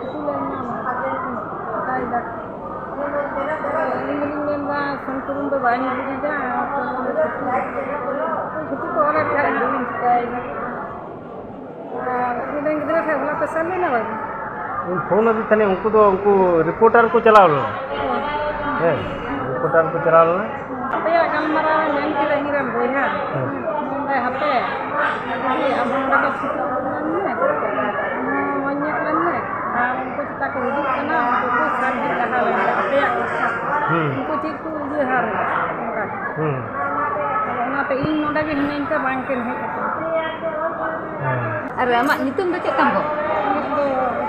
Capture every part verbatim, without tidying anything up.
ᱪᱷᱩᱴᱤ ᱞᱮ ᱧᱟᱢᱟ, ᱚᱱᱠᱟᱭ ᱫᱟᱠᱚ᱾ ᱟᱫᱚ ᱤᱧ ᱫᱚᱧ ᱢᱮᱱᱫᱟ, ᱥᱚᱱᱛᱩᱨᱩᱱ ᱫᱚ ᱵᱟᱭ ᱧᱩᱨᱩ ᱞᱮᱫᱟ, ᱛᱚ ᱪᱷᱩᱴᱤ ᱠᱚ ᱚᱞᱮᱫ ᱛᱟᱦᱮᱸᱫ, ᱤᱧ ᱪᱤᱠᱟᱹᱭᱮᱱᱟ? ᱟᱨ ᱩᱱᱤ ᱨᱮᱱ ᱜᱤᱫᱽᱨᱟᱹ ᱴᱷᱮᱱ ᱦᱚᱞᱟ ᱯᱮ ᱥᱮᱱ ᱞᱮᱱᱟ ᱵᱟᱝ? ᱤᱧ ᱯᱷᱳᱱ ᱟᱫᱮ ᱛᱟᱦᱮᱸᱱᱟᱹᱧ, ᱩᱱᱠᱩ ᱫᱚ, ᱩᱱᱠᱩ ᱨᱤᱯᱳᱨᱴᱟᱨ ᱠᱚ ᱪᱟᱞᱟᱣ ᱞᱮᱱᱟ᱾ ᱚ᱾ ᱦᱮᱸ, ᱨᱤᱯᱳᱨᱴᱟᱨ ᱠᱚ ᱪᱟᱞᱟᱣ ᱞᱮᱱᱟ᱾ ᱟᱯᱮᱭᱟᱜ ᱜᱟᱞᱢᱟᱨᱟᱣ ᱮ ᱢᱮᱱ ᱠᱮᱫᱟ ᱤᱧ ᱨᱮᱱ ᱵᱚᱭᱦᱟ᱾ ᱦᱮᱸ᱾ ᱢᱮᱱᱫᱟᱭ, "ᱦᱟᱯᱮ, ᱟᱵᱚ ᱱᱚᱰᱮ ᱫᱚ ᱪᱷᱩᱴᱤ ᱧᱟᱢ ᱞᱮ, ᱟᱢ ᱦᱚᱸ ᱢᱚᱡᱽ ᱧᱚᱜ ᱞᱮᱱ ᱢᱮ, ᱟᱨ ᱩᱱᱠᱩ ᱪᱮᱛᱟ ᱠᱚ ᱦᱤᱡᱩᱜ ᱠᱟᱱᱟ, ᱩᱱᱠᱩ ᱠᱚ ᱥᱟᱵ ᱞᱟᱦᱟ ᱞᱮᱱ ᱜᱮ, ᱟᱯᱮᱭᱟᱜ ᱠᱟᱛᱷᱟ᱾ ᱦᱩᱸ᱾ ᱩᱱᱠᱩ ᱪᱮᱫ ᱠᱚ ᱩᱭᱦᱟᱹᱨᱟ?" ᱚᱱᱠᱟ᱾ ᱦᱩᱸ᱾ ᱟᱫᱚ ᱚᱱᱟᱛᱮ ᱤᱧ ᱱᱚᱰᱮ ᱜᱮ ᱦᱤᱱᱟᱹᱧ ᱛᱮ ᱵᱟᱝ ᱠᱤᱱ ᱦᱮᱡ ᱟᱠᱟᱱᱟ᱾ ᱦᱩᱸ᱾ ᱟᱨ ᱟᱢᱟᱜ ᱧᱩᱛᱩᱢ ᱫᱚ ᱪᱮᱫ ᱛᱟᱢ ᱜᱚ? ᱤᱧᱟᱹᱜ ᱫᱚ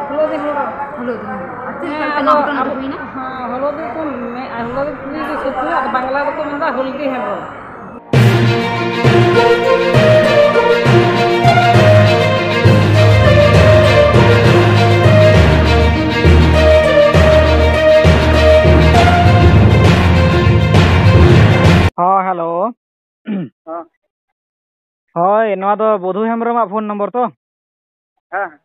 ᱦᱩᱞᱟᱹᱫᱤ ᱦᱮᱢᱵᱨᱚᱢ᱾ ᱦᱩᱞᱟᱹᱫᱤ ᱦᱮᱢᱵᱨᱚᱢ᱾ ᱟᱨ ᱪᱮᱫ ᱞᱮᱠᱟ ᱦᱮᱸ, ᱱᱟᱢᱠᱚᱨᱚᱱ ᱫᱚ ᱟᱵᱚ, ᱦᱩᱭᱱᱟ? ᱦᱮᱸ, ᱦᱩᱞᱟᱹᱫᱤ ᱠᱚ ᱢᱮ-, ᱦᱩᱞᱟᱹᱫᱤ ᱠᱩᱲᱤ ᱜᱮ ᱥᱩᱫᱷᱩ, ᱟᱫᱚ ᱵᱟᱝᱞᱟ ᱫᱚᱠᱚ ᱢᱮᱱᱫᱟ ᱦᱩᱞᱫᱤ ᱦᱮᱢᱵᱨᱚᱢ᱾ ᱦᱚᱸ, ᱦᱮᱞᱳ᱾ ᱦᱚᱸ᱾ ᱦᱳᱭ, ᱱᱚᱣᱟ ᱫᱚ ᱵᱚᱫᱷᱩ ᱦᱮᱢᱵᱨᱚᱢᱟᱜ ᱯᱷᱳᱱ ᱱᱚᱢᱵᱚᱨ ᱛᱚ? ᱦᱮᱸ᱾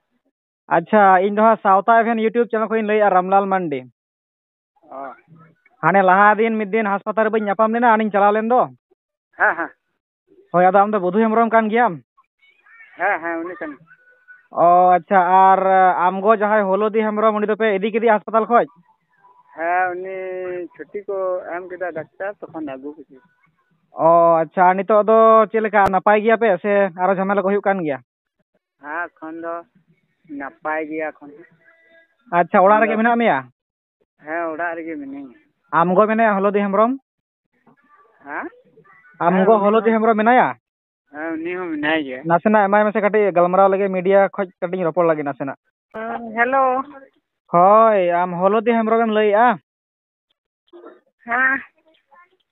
ᱟᱪᱪᱷᱟ, ᱤᱧ ᱫᱚ ᱦᱟᱸᱜ ᱥᱟᱶᱛᱟ ᱮᱵᱷᱮᱱ YouTube ᱪᱮᱱᱮᱞ ᱠᱷᱚᱱᱤᱧ ᱞᱟᱹᱭᱮᱫᱼᱟ, ᱨᱟᱢᱞᱟᱞ ᱢᱟᱱᱰᱤ᱾ ᱚ᱾ ᱦᱟᱱᱮ ᱞᱟᱦᱟ ᱫᱤᱱ ᱢᱤᱫ ᱫᱤᱱ ᱦᱟᱥᱯᱟᱛᱟᱞ ᱨᱮ ᱵᱟᱹᱧ ᱧᱟᱯᱟᱢ ᱞᱮᱱᱟ, ᱟᱨᱤᱧ ᱪᱟᱞᱟᱣ ᱞᱮᱱ ᱫᱚ᱾ ᱦᱮᱸ, ᱦᱮᱸ᱾ ᱦᱳᱭ, ᱟᱫᱚ ᱟᱢ ᱫᱚ ᱵᱚᱫᱷᱩ ᱦᱮᱢᱵᱨᱚᱢ ᱠᱟᱱ ᱜᱮᱭᱟᱢ? ᱦᱮᱸ, ᱦᱮᱸ, ᱩᱱᱤ ᱠᱟᱱ ᱜᱮᱭᱟᱹᱧ᱾ ᱚ, ᱟᱪᱪᱷᱟ, ᱟᱨ ᱟᱢ ᱜᱚ ᱡᱟᱦᱟᱸᱭ ᱦᱚᱞᱚᱫᱤ ᱦᱮᱢᱵᱨᱚᱢ, ᱩᱱᱤ ᱫᱚᱯᱮ ᱤᱫᱤ ᱠᱮᱫᱮᱭᱟ ᱦᱟᱥᱯᱟᱛᱟᱞ ᱠᱷᱚᱡ? ᱦᱮᱸ, ᱩᱱᱤ ᱪᱷᱩᱴᱤ ᱠᱚ ᱮᱢ ᱠᱮᱫᱟ ᱰᱟᱠᱛᱟᱨ, ᱛᱚᱠᱷᱚᱱ ᱟᱹᱜᱩ ᱠᱮᱫᱮᱭᱟ᱾ ᱚ, ᱟᱪᱪᱷᱟ, ᱱᱤᱛᱚᱜ ᱫᱚ ᱪᱮᱫ ᱞᱮᱠᱟ, ᱱᱟᱯᱟᱭ ᱜᱮᱭᱟ ᱯᱮ ᱥᱮ ᱟᱨᱚ ᱡᱷᱟᱢᱮᱞᱟ ᱠᱚ ᱦᱩᱭᱩᱜ ᱠᱟᱱ ᱜᱮᱭᱟ? ᱦᱮᱸ, ᱮᱠᱷᱚᱱ ᱫᱚ ᱱᱟᱯᱟᱭ ᱜᱮᱭᱟ ᱮᱠᱷᱚᱱ᱾ ᱟᱪᱪᱷᱟ, ᱚᱲᱟᱜ ᱮᱠᱷᱚᱱ ᱨᱮᱜᱮ ᱫᱚ ᱢᱮᱱᱟᱜ ᱢᱮᱭᱟ? ᱦᱮᱸ, ᱚᱲᱟᱜ ᱨᱮᱜᱮ ᱢᱤᱱᱟᱹᱧᱟ᱾ ᱟᱢ ᱜᱚ ᱢᱮᱱᱟᱭᱟ ᱦᱚᱞᱚᱫᱤ ᱦᱮᱢᱵᱨᱚᱢ? ᱦᱮᱸ? ᱟᱢ ᱦᱮᱸ, ᱜᱚ ᱩᱱᱤ ᱦᱚᱞᱚᱫᱤ ᱦᱚᱸ, ᱦᱮᱢᱵᱨᱚᱢ ᱢᱮᱱᱟᱭᱟ? ᱦᱮᱸ, ᱩᱱᱤ ᱦᱚᱸ ᱢᱮᱱᱟᱭ ᱜᱮᱭᱟ᱾ ᱱᱟᱥᱮᱱᱟᱜ ᱮᱢᱟᱭ ᱢᱮᱥᱮ ᱠᱟᱹᱴᱤᱡ ᱜᱟᱞᱢᱟᱨᱟᱣ ᱞᱟᱹᱜᱤᱫ, ᱢᱤᱰᱤᱭᱟ ᱠᱷᱚᱡ ᱠᱟᱹᱴᱤᱡ ᱤᱧ ᱨᱚᱯᱚᱲ ᱞᱟᱹᱜᱤᱫ ᱱᱟᱥᱮᱱᱟᱜ᱾ ᱦᱮᱸ, ᱦᱮᱞᱳ᱾ ᱦᱳᱭ, ᱟᱢ ᱦᱚᱞᱚᱫᱤ ᱦᱮᱢᱵᱨᱚᱢᱮᱢ ᱞᱟᱹᱭᱮᱜᱼᱟ? ᱦᱮᱸ᱾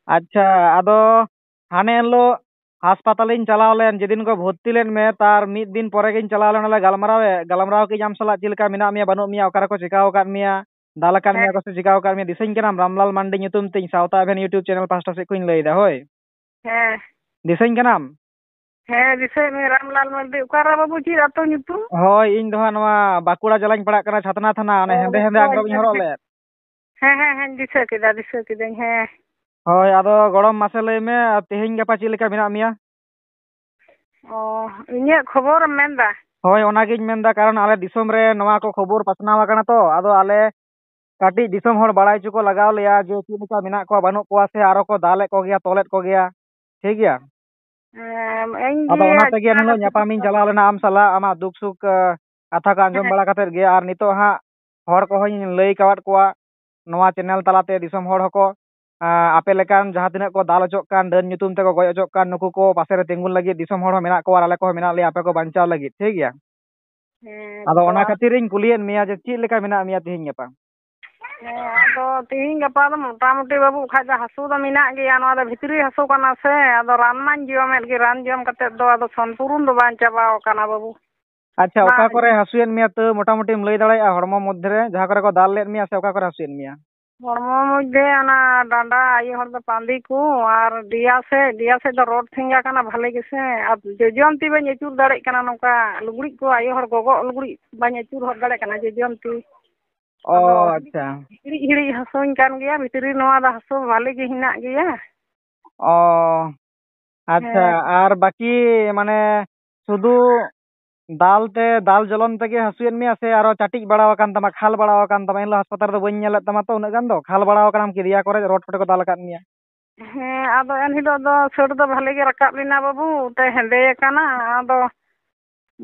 ᱟᱪᱪᱷᱟ, ᱟᱫᱚ ᱦᱟᱱᱮ ᱦᱤᱞᱳᱜ ᱦᱟᱥᱯᱟᱛᱟᱞᱤᱧ ᱪᱟᱞᱟᱣ ᱞᱮᱱ, ᱡᱮᱫᱤᱱ ᱠᱚ ᱵᱷᱚᱨᱛᱤ ᱞᱮᱫ ᱢᱮ, ᱛᱟᱨ ᱢᱤᱫ ᱫᱤᱱ ᱯᱚᱨᱮ ᱜᱤᱧ ᱪᱟᱞᱟᱣ ᱞᱮᱱᱟ, ᱚᱸᱰᱮ ᱜᱟᱞᱢᱟᱨᱟᱣ ᱮ, ᱜᱟᱞᱢᱟᱨᱟᱣ ᱠᱮᱫ ᱟᱢ ᱥᱟᱞᱟᱜ, ᱪᱮᱫ ᱞᱮᱠᱟ ᱢᱮᱱᱟᱜ ᱢᱮᱭᱟ, ᱵᱟᱹᱱᱩᱜ ᱢᱮᱭᱟ, ᱚᱠᱟ ᱨᱮᱠᱚ ᱪᱤᱠᱟᱹᱣ ᱟᱠᱟᱫ ᱢᱮᱭᱟ, ᱫᱟᱞ ᱟᱠᱟᱫ ᱢᱮᱭᱟ ᱦᱮᱸ᱾ ᱠᱚ ᱥᱮ ᱪᱤᱠᱟᱹᱣ ᱟᱠᱟᱫ ᱢᱮᱭᱟ, ᱫᱤᱥᱟᱹᱧ ᱠᱟᱱᱟᱢ? ᱨᱟᱢᱞᱟᱞ ᱢᱟᱱᱰᱤ ᱧᱩᱛᱩᱢ ᱛᱮ ᱤᱧ ᱥᱟᱶᱛᱟ ᱮᱵᱷᱮᱱ YouTube ᱪᱮᱱᱮᱞ ᱯᱟᱦᱴᱟ ᱥᱮᱫ ᱠᱷᱚᱱᱤᱧ ᱞᱟᱹᱭᱮᱫᱟ, ᱦᱳᱭ᱾ ᱦᱮᱸ᱾ ᱫᱤᱥᱟᱹᱧ ᱠᱟᱱᱟᱢ? ᱦᱮᱸ, ᱫᱤᱥᱟᱹᱭᱮᱫ ᱢᱮ, ᱨᱟᱢᱞᱟᱞ ᱢᱟᱹᱨᱰᱤ᱾ ᱚᱠᱟᱨᱮ ᱵᱟᱹᱵᱩ, ᱪᱮᱫ ᱟᱹᱛᱩ ᱧᱩᱛᱩᱢ? ᱦᱳᱭ, ᱤᱧ ᱫᱚ ᱦᱟᱸᱜ ᱱᱚᱣᱟ ᱵᱟᱸᱠᱩᱲᱟ ᱡᱮᱞᱟᱧ ᱯᱟᱲᱟᱜ ᱠᱟᱱᱟ, ᱪᱷᱟᱛᱱᱟ ᱛᱷᱟᱱᱟ, ᱚᱱᱮ ᱚ, ᱦᱮᱸᱫᱮ ᱦᱮᱸᱫᱮ ᱦᱳᱭ, ᱟᱝᱨᱚᱵ ᱤᱧ ᱦᱮᱸ, ᱦᱚᱨᱚᱜ ᱦᱮᱸ᱾ ᱞᱮᱫ᱾ ᱦᱮᱸ, ᱦᱮᱸ, ᱦᱮᱸ, ᱫᱤᱥᱟᱹ ᱠᱮᱫᱟ, ᱫᱤᱥᱟᱹ ᱠᱤᱫᱟᱹᱧ, ᱦᱮᱸ᱾ ᱦᱳᱭ, ᱟᱫᱚ ᱜᱚᱲᱚᱢ, ᱢᱟᱥᱮ ᱞᱟᱹᱭ ᱢᱮ, ᱟᱨ ᱛᱮᱦᱮᱧ ᱜᱟᱯᱟ ᱪᱮᱫ ᱞᱮᱠᱟ ᱢᱮᱱᱟᱜ ᱢᱮᱭᱟ? ᱚ, ᱤᱧᱟᱹᱜ ᱠᱷᱚᱵᱚᱨᱮᱢ ᱢᱮᱱᱫᱟ? ᱦᱳᱭ, ᱚᱱᱟᱜᱤᱧ ᱢᱮᱱᱫᱟ, ᱠᱟᱨᱚᱱ ᱟᱞᱮ ᱫᱤᱥᱚᱢ ᱨᱮ ᱱᱚᱣᱟ ᱠᱚ ᱠᱷᱚᱵᱚᱨ ᱯᱟᱥᱱᱟᱣ ᱟᱠᱟᱱᱟ ᱛᱚ, ᱟᱫᱚ ᱟᱞᱮ ᱠᱟᱹᱴᱤᱡ ᱫᱤᱥᱚᱢ ᱦᱚᱲ ᱵᱟᱲᱟᱭ ᱦᱚᱪᱚ ᱠᱚ ᱞᱟᱜᱟᱣ ᱞᱮᱭᱟ ᱡᱮ ᱪᱮᱫ ᱞᱮᱠᱟ ᱢᱮᱱᱟᱜ ᱠᱚᱣᱟ, ᱵᱟᱹᱱᱩᱜ ᱠᱚᱣᱟ, ᱥᱮ ᱟᱨᱚ ᱠᱚ ᱫᱟᱞᱮᱫ ᱠᱚᱜᱮᱭᱟ, ᱛᱚᱞᱮᱫ ᱠᱚᱜᱮᱭᱟ, ᱴᱷᱤᱠ ᱜᱮᱭᱟ? ᱦᱮᱸ, ᱤᱧ ᱟᱫᱚ ᱜᱮ ᱚᱱᱟ ᱛᱮᱜᱮ ᱮᱱ ᱦᱤᱞᱳᱜ ᱧᱟᱯᱟᱢᱤᱧ ᱪᱟᱞᱟᱣ ᱞᱮᱱᱟ ᱟᱢ ᱥᱟᱞᱟᱜ, ᱟᱢᱟᱜ ᱫᱩᱠ ᱥᱩᱠ, ᱟ, ᱠᱟᱛᱷᱟ ᱠᱚ ᱟᱸᱡᱚᱢ ᱦᱮᱸ᱾ ᱵᱟᱲᱟ ᱠᱟᱛᱮᱫ ᱜᱮ᱾ ᱟᱨ ᱱᱤᱛᱚᱜ ᱦᱟᱸᱜ ᱦᱚᱲ ᱠᱚᱦᱚᱸᱧ ᱞᱟᱹᱭ ᱠᱟᱣᱟᱫ ᱠᱚᱣᱟ, ᱱᱚᱣᱟ ᱪᱮᱱᱮᱞ ᱛᱟᱞᱟᱛᱮ ᱫᱤᱥᱚᱢ ᱦᱚᱲ ᱦᱚᱸᱠᱚ, ᱟ, ᱟᱯᱮ ᱞᱮᱠᱟᱱ ᱡᱟᱦᱟᱸ ᱛᱤᱱᱟᱹᱜ ᱠᱚ ᱫᱟᱞ ᱚᱪᱚᱜ ᱠᱟᱱ, ᱰᱟᱹᱱ ᱧᱩᱛᱩᱢ ᱛᱮᱠᱚ ᱜᱚᱡ ᱚᱪᱚᱜ ᱠᱟᱱ, ᱱᱩᱠᱩ ᱠᱚ ᱯᱟᱥᱮ ᱨᱮ ᱛᱤᱸᱜᱩᱱ ᱞᱟᱹᱜᱤᱫ ᱫᱤᱥᱚᱢ ᱦᱚᱲ ᱦᱚᱸ ᱢᱮᱱᱟᱜ ᱠᱚᱣᱟ ᱟᱨ ᱟᱞᱮ ᱠᱚᱦᱚᱸ ᱢᱮᱱᱟᱜ ᱞᱮᱭᱟ ᱟᱯᱮ ᱠᱚ ᱵᱟᱧᱪᱟᱣ ᱞᱟᱹᱜᱤᱫ, ᱴᱷᱤᱠ ᱜᱮᱭᱟ? ᱦᱮᱸ, ᱟᱫᱚ ᱛᱚ ᱚᱱᱟ ᱟᱨ ᱠᱷᱟᱹᱛᱤᱨᱤᱧ ᱠᱩᱞᱤᱭᱮᱫ ᱢᱮᱭᱟ ᱡᱮ ᱪᱮᱫ ᱞᱮᱠᱟ ᱢᱮᱱᱟᱜ ᱢᱮᱭᱟ ᱛᱤᱦᱤᱧ ᱜᱟᱯᱟ? ᱦᱮᱸ, ᱟᱫᱚ ᱛᱤᱦᱤᱧ ᱜᱟᱯᱟ ᱫᱚ ᱢᱚᱴᱟᱢᱩᱴᱤ ᱵᱟᱹᱵᱩ, ᱠᱷᱟᱡ ᱫᱚ ᱦᱟᱹᱥᱩ ᱫᱚ ᱢᱮᱱᱟᱜ ᱜᱮᱭᱟ᱾ ᱱᱚᱣᱟ ᱫᱚ ᱵᱷᱤᱛᱨᱤ ᱦᱟᱹᱥᱩ ᱠᱟᱱᱟ ᱥᱮ, ᱟᱫᱚ ᱨᱟᱱ ᱢᱟᱧ ᱡᱚᱢᱮᱫ ᱜᱮ, ᱨᱟᱱ ᱡᱚᱢ ᱠᱟᱛᱮᱫ ᱫᱚ ᱟᱫᱚ ᱥᱚᱢᱯᱩᱨᱩᱱ ᱫᱚ ᱵᱟᱝ ᱪᱟᱵᱟᱣ ᱠᱟᱱᱟ ᱵᱟᱹᱵᱩ᱾ ᱟᱪᱪᱷᱟ, ᱚᱠᱟ ᱵᱟᱝ᱾ ᱠᱚᱨᱮ ᱦᱟᱹᱥᱩᱭᱮᱫ ᱢᱮᱭᱟ ᱛᱟᱹᱣ ᱢᱚᱴᱟᱢᱩᱴᱤᱢ ᱞᱟᱹᱭ ᱫᱟᱲᱮᱭᱟᱜᱼᱟ? ᱦᱚᱲᱢᱚ ᱢᱚᱫᱽᱫᱷᱮ ᱨᱮ ᱡᱟᱦᱟᱸ ᱠᱚᱨᱮ ᱠᱚ ᱫᱟᱞ ᱞᱮᱫ ᱢᱮᱭᱟ ᱥᱮ ᱚᱠᱟ ᱠᱚᱨᱮ ᱦᱟᱹᱥᱩᱭᱮᱫ ᱢᱮᱭᱟ? ᱦᱚᱲᱢᱚ ᱢᱚᱫᱽᱫᱷᱮ ᱚᱱᱟ ᱰᱟᱸᱰᱟ, ᱟᱭᱳ ᱦᱚᱲ ᱫᱚ ᱯᱟᱸᱫᱤ ᱠᱚ, ᱟᱨ ᱫᱮᱭᱟ ᱥᱮᱫ, ᱫᱮᱭᱟ ᱥᱮᱫ ᱫᱚ ᱨᱚᱰ ᱴᱷᱮᱸᱜᱟ ᱠᱟᱱᱟ ᱵᱷᱟᱞᱮ ᱜᱮᱥᱮ, ᱟᱨ ᱡᱚᱡᱚᱢ ᱛᱤ ᱵᱟᱹᱧ ᱟᱹᱪᱩᱨ ᱫᱟᱲᱮᱭᱟᱜ ᱠᱟᱱᱟ, ᱱᱚᱝᱠᱟ ᱞᱩᱜᱽᱲᱤᱡ ᱠᱚ, ᱟᱭᱳ ᱦᱚᱲ ᱜᱚᱜᱚᱜ ᱞᱩᱜᱽᱲᱤᱡ ᱵᱟᱹᱧ ᱟᱹᱪᱩᱨ ᱦᱚᱫ ᱫᱟᱲᱮᱭᱟᱜ ᱠᱟᱱᱟ ᱡᱚᱡᱚᱢ ᱛᱤ᱾ ᱚ, ᱟᱫᱚ ᱟᱪᱪᱷᱟ᱾ ᱦᱤᱲᱤᱡ ᱦᱤᱲᱤᱡ ᱦᱟᱹᱥᱩᱧ ᱠᱟᱱ ᱜᱮᱭᱟ, ᱵᱷᱤᱛᱨᱤ ᱱᱚᱣᱟ ᱫᱚ ᱦᱟᱹᱥᱩ ᱵᱷᱟᱞᱮ ᱜᱮ ᱦᱮᱱᱟᱜ ᱜᱮᱭᱟ᱾ ᱚ, ᱟᱪᱪᱷᱟ᱾ ᱦᱮᱸ᱾ ᱟᱨ ᱵᱟᱹᱠᱤ ᱢᱟᱱᱮ ᱥᱩᱫᱷᱩ ᱫᱟᱞ ᱛᱮ, ᱫᱟᱞ ᱡᱚᱞᱚᱱ ᱛᱮᱜᱮ ᱦᱟᱹᱥᱩᱭᱮᱫ ᱢᱮᱭᱟ ᱥᱮ ᱟᱨᱚ ᱪᱟᱹᱴᱤᱡ ᱵᱟᱲᱟᱣ ᱟᱠᱟᱱ ᱛᱟᱢᱟ, ᱠᱷᱟᱞ ᱵᱟᱲᱟᱣ ᱟᱠᱟᱱ ᱛᱟᱢᱟ? ᱮᱱᱦᱤᱞᱳᱜ ᱦᱟᱥᱯᱟᱛᱟᱞ ᱨᱮᱫᱚ ᱵᱟᱹᱧ ᱧᱮᱞ ᱞᱮᱫ ᱛᱟᱢᱟ ᱛᱚ ᱩᱱᱟᱹᱜ ᱜᱟᱱ ᱫᱚ᱾ ᱠᱷᱟᱞ ᱵᱟᱲᱟᱣ ᱟᱠᱟᱱᱟᱢ ᱠᱤ ᱫᱮᱭᱟ ᱠᱚᱨᱮ ᱨᱚᱰ ᱠᱚᱨᱮ ᱠᱚ ᱫᱟᱞ ᱟᱠᱟᱫ ᱢᱮᱭᱟ? ᱦᱮᱸ, ᱟᱫᱚ ᱮᱱᱦᱤᱞᱳᱜ ᱫᱚ ᱥᱟᱹᱲ ᱫᱚ ᱵᱷᱟᱞᱮ ᱜᱮ ᱨᱟᱠᱟᱵ ᱞᱮᱱᱟ ᱵᱟᱹᱵᱩ, ᱛᱮ ᱦᱮᱸᱫᱮ ᱟᱠᱟᱱᱟ᱾ ᱟᱫᱚ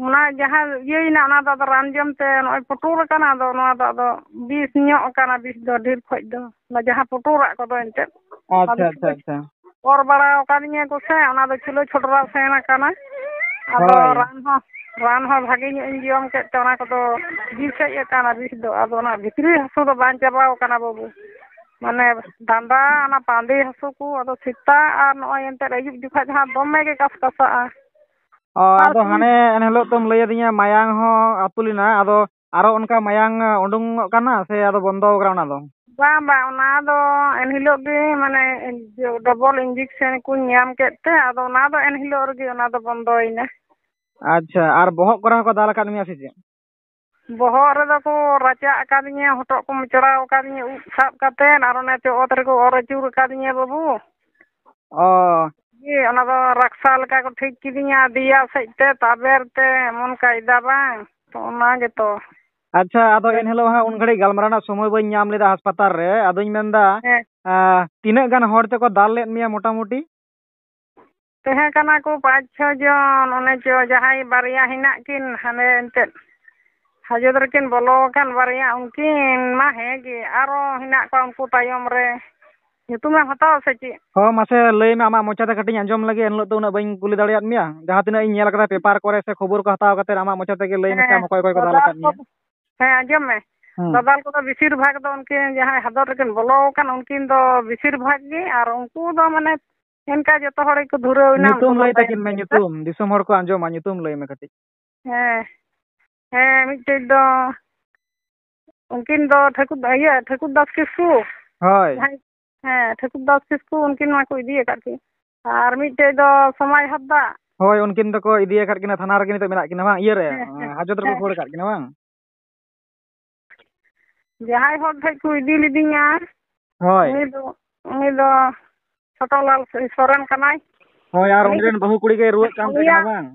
ᱚᱱᱟ ᱡᱟᱦᱟᱸ ᱤᱭᱟᱹᱭᱮᱱᱟ, ᱚᱱᱟ ᱫᱚ ᱟᱫᱚ ᱨᱟᱱ ᱡᱚᱢ ᱛᱮ ᱱᱚᱜᱼᱚᱭ ᱯᱩᱴᱩᱨ ᱟᱠᱟᱱᱟ, ᱟᱫᱚ ᱱᱚᱣᱟ ᱫᱚ ᱟᱫᱚ ᱵᱤᱥ ᱧᱚᱜ ᱟᱠᱟᱱᱟ, ᱵᱤᱥ ᱫᱚ ᱰᱷᱮᱨ ᱠᱷᱚᱡ ᱫᱚ᱾ ᱚᱱᱟ ᱡᱟᱦᱟᱸ ᱯᱩᱴᱩᱨᱟᱜ ᱠᱚᱫᱚ ᱮᱱᱛᱮᱫ, ᱟᱪᱪᱷᱟ, ᱟᱫᱚ ᱟᱪᱪᱷᱟ, ᱟᱪᱪᱷᱟ᱾ ᱚᱨ ᱵᱟᱲᱟ ᱟᱠᱟᱫᱤᱧᱟᱹ ᱠᱚ ᱥᱮ, ᱚᱱᱟ ᱫᱚ ᱪᱷᱤᱞᱟᱹ ᱪᱷᱚᱰᱨᱟ ᱥᱮᱱ ᱟᱠᱟᱱᱟ᱾ ᱟᱫᱚ ᱦᱳᱭ᱾ ᱨᱟᱱ ᱦᱚᱸ, ᱨᱟᱱ ᱦᱚᱸ ᱵᱷᱟᱜᱮ ᱧᱚᱜ ᱤᱧ ᱡᱚᱢ ᱠᱮᱫ ᱛᱮ ᱚᱱᱟ ᱠᱚᱫᱚ ᱵᱤᱥ ᱦᱮᱡ ᱟᱠᱟᱱᱟ, ᱵᱤᱥ ᱫᱚ᱾ ᱟᱫᱚ ᱚᱱᱟ ᱵᱷᱤᱛᱨᱤ ᱦᱟᱹᱥᱩ ᱫᱚ ᱵᱟᱝ ᱪᱟᱵᱟᱣ ᱟᱠᱟᱱᱟ ᱵᱟᱹᱵᱩ, ᱢᱟᱱᱮ ᱰᱟᱸᱰᱟ, ᱚᱱᱟ ᱯᱟᱸᱫᱮ ᱦᱟᱹᱥᱩ ᱠᱚ, ᱟᱫᱚ ᱥᱮᱛᱟᱜ ᱟᱨ ᱱᱚᱜᱼᱚᱭ ᱮᱱᱛᱮᱫ ᱟᱹᱭᱩᱵ ᱡᱚᱠᱷᱟᱡ ᱫᱚ ᱦᱟᱸᱜ ᱫᱚᱢᱮ ᱜᱮ ᱠᱟᱥᱠᱟᱥᱟᱜᱼᱟ᱾ ᱚ, ᱟᱨ ᱟᱫᱚ ᱛᱤᱦᱤᱧ ᱦᱟᱱᱮ ᱮᱱᱦᱤᱞᱳᱜ ᱛᱚᱢ ᱞᱟᱹᱭ ᱟᱹᱫᱤᱧᱟ ᱢᱟᱭᱟᱝ ᱦᱚᱸ ᱟᱹᱛᱩ ᱞᱮᱱᱟ, ᱟᱫᱚ ᱟᱨᱚ ᱚᱱᱠᱟ ᱢᱟᱭᱟᱝ ᱩᱰᱩᱝᱚᱜ ᱠᱟᱱᱟ ᱥᱮ ᱟᱫᱚ ᱵᱚᱱᱫᱚ ᱟᱠᱟᱱᱟ ᱚᱱᱟ ᱫᱚ? ᱵᱟᱝ, ᱵᱟᱝ, ᱚᱱᱟ ᱫᱚ ᱮᱱᱦᱤᱞᱳᱜ ᱜᱮ, ᱢᱟᱱᱮ, ᱰᱚᱵᱚᱞ ᱤᱧᱡᱮᱠᱥᱮᱱ ᱠᱚᱧ ᱧᱟᱢ ᱠᱮᱫ ᱛᱮ, ᱟᱫᱚ ᱚᱱᱟ ᱫᱚ ᱮᱱᱦᱤᱞᱳᱜ ᱨᱮᱜᱮ ᱚᱱᱟ ᱫᱚ ᱵᱚᱱᱫᱚᱭᱮᱱᱟ᱾ ᱟᱪᱪᱷᱟ, ᱟᱨ ᱵᱚᱦᱚᱜ ᱠᱚᱨᱮ ᱦᱚᱸᱠᱚ ᱫᱟᱞ ᱟᱠᱟᱫ ᱢᱮᱭᱟ ᱥᱮ ᱪᱮᱫ? ᱵᱚᱦᱚᱜ ᱨᱮᱫᱚ ᱠᱚ ᱨᱟᱪᱟᱜ ᱟᱠᱟᱫᱤᱧᱟ, ᱦᱚᱴᱚᱜ ᱠᱚ ᱢᱚᱪᱲᱟᱣ ᱟᱠᱟᱫᱤᱧᱟ, ᱩᱵ ᱥᱟᱵ ᱠᱟᱛᱮ, ᱟᱨ ᱚᱱᱮ ᱪᱚ ᱚᱛ ᱨᱮᱠᱚ ᱚᱨ ᱟᱹᱪᱩᱨ ᱟᱠᱟᱫᱤᱧᱟ, ᱵᱟᱹᱵᱩ᱾ ᱚ᱾ ᱚᱱᱟ ᱫᱚ ᱨᱟᱠᱥᱟ ᱞᱮᱠᱟ ᱠᱚ ᱴᱷᱤᱠ ᱠᱤᱫᱤᱧᱟ, ᱫᱮᱭᱟ ᱥᱮᱫ ᱛᱮ, ᱛᱟᱵᱮᱨ ᱛᱮ, ᱮᱢᱚᱱ ᱠᱟᱭᱫᱟ ᱵᱟᱝ᱾ ᱛᱚ, ᱚᱱᱟ ᱜᱮᱛᱚ᱾ ᱟᱪᱪᱷᱟ, ᱟᱫᱚ ᱮᱱᱦᱤᱞᱳᱜ ᱦᱟᱸᱜ ᱩᱱ ᱜᱷᱟᱹᱲᱤᱡ ᱜᱟᱞᱢᱟᱨᱟᱣ ᱨᱮᱱᱟᱜ ᱥᱚᱢᱚᱭ ᱵᱟᱹᱧ ᱧᱟᱢ ᱞᱮᱫᱟ ᱦᱟᱥᱯᱟᱛᱟᱞ ᱨᱮ᱾ ᱟᱫᱚᱧ ᱢᱮᱱᱫᱟ, ᱦᱮᱸ᱾ ᱟᱸ, ᱛᱤᱱᱟᱹᱜ ᱜᱟᱱ ᱦᱚᱲ ᱛᱮᱠᱚ ᱫᱟᱞ ᱞᱮᱫ ᱢᱮᱭᱟ ᱢᱚᱴᱟᱢᱩᱴᱤ? ᱛᱟᱦᱮᱸ ᱠᱟᱱᱟ ᱠᱚ ᱯᱟᱸᱪ ᱪᱷᱚ ᱡᱚᱱ, ᱚᱱᱮ ᱪᱚ ᱡᱟᱦᱟᱸᱭ ᱵᱟᱨᱭᱟ ᱦᱮᱱᱟᱜ ᱠᱤᱱ ᱦᱟᱸᱰᱮ ᱮᱱᱛᱮᱫ ᱦᱟᱡᱚᱛ ᱨᱮᱠᱤᱱ ᱵᱚᱞᱚ ᱟᱠᱟᱱ ᱵᱟᱨᱭᱟ, ᱩᱱᱠᱤᱱ ᱢᱟ ᱦᱮᱸ ᱜᱮ, ᱟᱨᱚ ᱦᱮᱱᱟᱜ ᱠᱚᱣᱟ ᱩᱱᱠᱩ ᱛᱟᱭᱚᱢ ᱨᱮ᱾ ᱧᱩᱛᱩᱢᱮᱢ ᱦᱟᱛᱟᱣᱟ ᱥᱮ ᱪᱮᱫ? ᱦᱚᱸ, ᱢᱟᱥᱮ ᱞᱟᱹᱭ ᱢᱮ, ᱟᱢᱟᱜ ᱢᱚᱪᱟ ᱛᱮ ᱠᱟᱹᱴᱤᱡ ᱟᱸᱡᱚᱢ ᱞᱟᱹᱜᱤᱫ, ᱮᱱᱦᱤᱞᱳᱜ ᱫᱚ ᱩᱱᱟᱹᱜ ᱵᱟᱹᱧ ᱠᱩᱞᱤ ᱫᱟᱲᱮᱭᱟᱫ ᱢᱮᱭᱟ᱾ ᱡᱟᱦᱟᱸ ᱛᱤᱱᱟᱹᱜ ᱤᱧ ᱧᱮᱞ ᱠᱟᱫᱟ ᱯᱮᱯᱟᱨ ᱠᱚᱨᱮ ᱥᱮ ᱠᱷᱚᱵᱚᱨ ᱠᱚ ᱦᱟᱛᱟᱣ ᱠᱟᱛᱮ, ᱟᱢᱟᱜ ᱢᱚᱪᱟ ᱛᱮᱜᱮ ᱞᱟᱹᱭ ᱢᱮᱥᱮ, ᱟᱢ ᱦᱮᱸ, ᱚᱠᱚᱭ ᱚᱠᱚᱭ ᱠᱚ ᱫᱟᱞ ᱫᱟᱫᱟᱞ ᱟᱠᱟᱫ ᱠᱚ, ᱢᱮᱭᱟ? ᱦᱮᱸ, ᱟᱸᱡᱚᱢ ᱢᱮ᱾ ᱦᱩᱸ᱾ ᱫᱟᱫᱟᱞ ᱠᱚᱫᱚ ᱵᱮᱥᱤᱨ ᱵᱷᱟᱜᱽ ᱫᱚ ᱩᱱᱠᱤᱱ ᱡᱟᱦᱟᱸᱭ ᱦᱟᱫᱚᱨ ᱨᱮᱠᱤᱱ ᱵᱚᱞᱚ ᱟᱠᱟᱱ, ᱩᱱᱠᱤᱱ ᱫᱚ ᱵᱮᱥᱤᱨ ᱵᱷᱟᱜᱽ ᱜᱮ, ᱟᱨ ᱩᱱᱠᱩ ᱫᱚ ᱢᱟᱱᱮ ᱮᱱᱠᱟ ᱡᱚᱛᱚ ᱦᱚᱲ ᱜᱮᱠᱚ ᱫᱷᱩᱨᱟᱹᱣ ᱮᱱᱟ, ᱩᱱᱠᱩ ᱧᱩᱛᱩᱢ ᱫᱚ ᱞᱟᱹᱭ ᱛᱟᱭᱚᱢ ᱛᱟᱹᱠᱤᱱ ᱢᱮ, ᱛᱮ᱾ ᱧᱩᱛᱩᱢ᱾ ᱫᱤᱥᱚᱢ ᱦᱚᱲ ᱠᱚ ᱟᱸᱡᱚᱢᱟ, ᱧᱩᱛᱩᱢ ᱞᱟᱹᱭ ᱢᱮ ᱠᱟᱹᱴᱤᱡ᱾ ᱦᱮᱸ, ᱦᱮᱸ, ᱢᱤᱫᱴᱮᱡ ᱫᱚ ᱩᱱᱠᱤᱱ ᱫᱚ ᱴᱷᱟᱹᱠᱩᱨ, ᱤᱭᱟᱹ, ᱴᱷᱟᱹᱠᱩᱨ ᱫᱟᱥ ᱠᱤᱥᱠᱩ᱾ ᱦᱳᱭ᱾ ᱡᱟᱦᱟᱸᱭ, ᱦᱮᱸ, ᱴᱷᱟᱹᱠᱩᱨ ᱫᱟᱥ ᱠᱤᱥᱠᱩ, ᱩᱱᱠᱤᱱ ᱢᱟ ᱠᱚ ᱤᱫᱤ ᱟᱠᱟᱫ ᱠᱤᱱ᱾ ᱟᱨ ᱢᱤᱫᱴᱮᱡ ᱫᱚ ᱥᱚᱢᱟᱭ ᱦᱟᱸᱥᱫᱟ᱾ ᱦᱳᱭ, ᱩᱱᱠᱤᱱ ᱫᱚᱠᱚ ᱤᱫᱤ ᱟᱠᱟᱫ ᱠᱤᱱᱟ, ᱛᱷᱟᱱᱟ ᱨᱮᱜᱮ ᱱᱤᱛᱚᱜ ᱢᱮᱱᱟᱜ ᱠᱤᱱᱟ, ᱵᱟᱝ? ᱤᱭᱟᱹ ᱨᱮ, ᱦᱮᱸ, ᱦᱮᱸ, ᱦᱟᱡᱚᱛ ᱨᱮᱠᱚ ᱦᱮᱸ᱾ ᱠᱷᱟᱹᱲ ᱟᱠᱟᱫ ᱠᱤᱱᱟ, ᱵᱟᱝ? ᱡᱟᱦᱟᱸᱭ ᱦᱚᱲ ᱴᱷᱮᱡ ᱠᱚ ᱤᱫᱤ ᱞᱤᱫᱤᱧᱟ, ᱦᱳᱭ᱾ ᱩᱱᱤ ᱫᱚ, ᱩᱱᱤ ᱫᱚ ᱪᱷᱳᱴᱳᱞᱟᱞ ᱥᱚᱨᱮᱱ ᱠᱟᱱᱟᱭ᱾ ᱦᱳᱭ, ᱟᱨ ᱩᱱᱤ, ᱩᱱᱤ ᱨᱮᱱ ᱵᱟᱹᱦᱩ ᱠᱩᱲᱤ ᱜᱮᱭ ᱨᱩᱣᱟᱹᱜ ᱠᱟᱱ ᱛᱟᱦᱮᱸ ᱠᱟᱱᱟ, ᱩᱱᱤᱭᱟᱜ, ᱵᱟᱝ?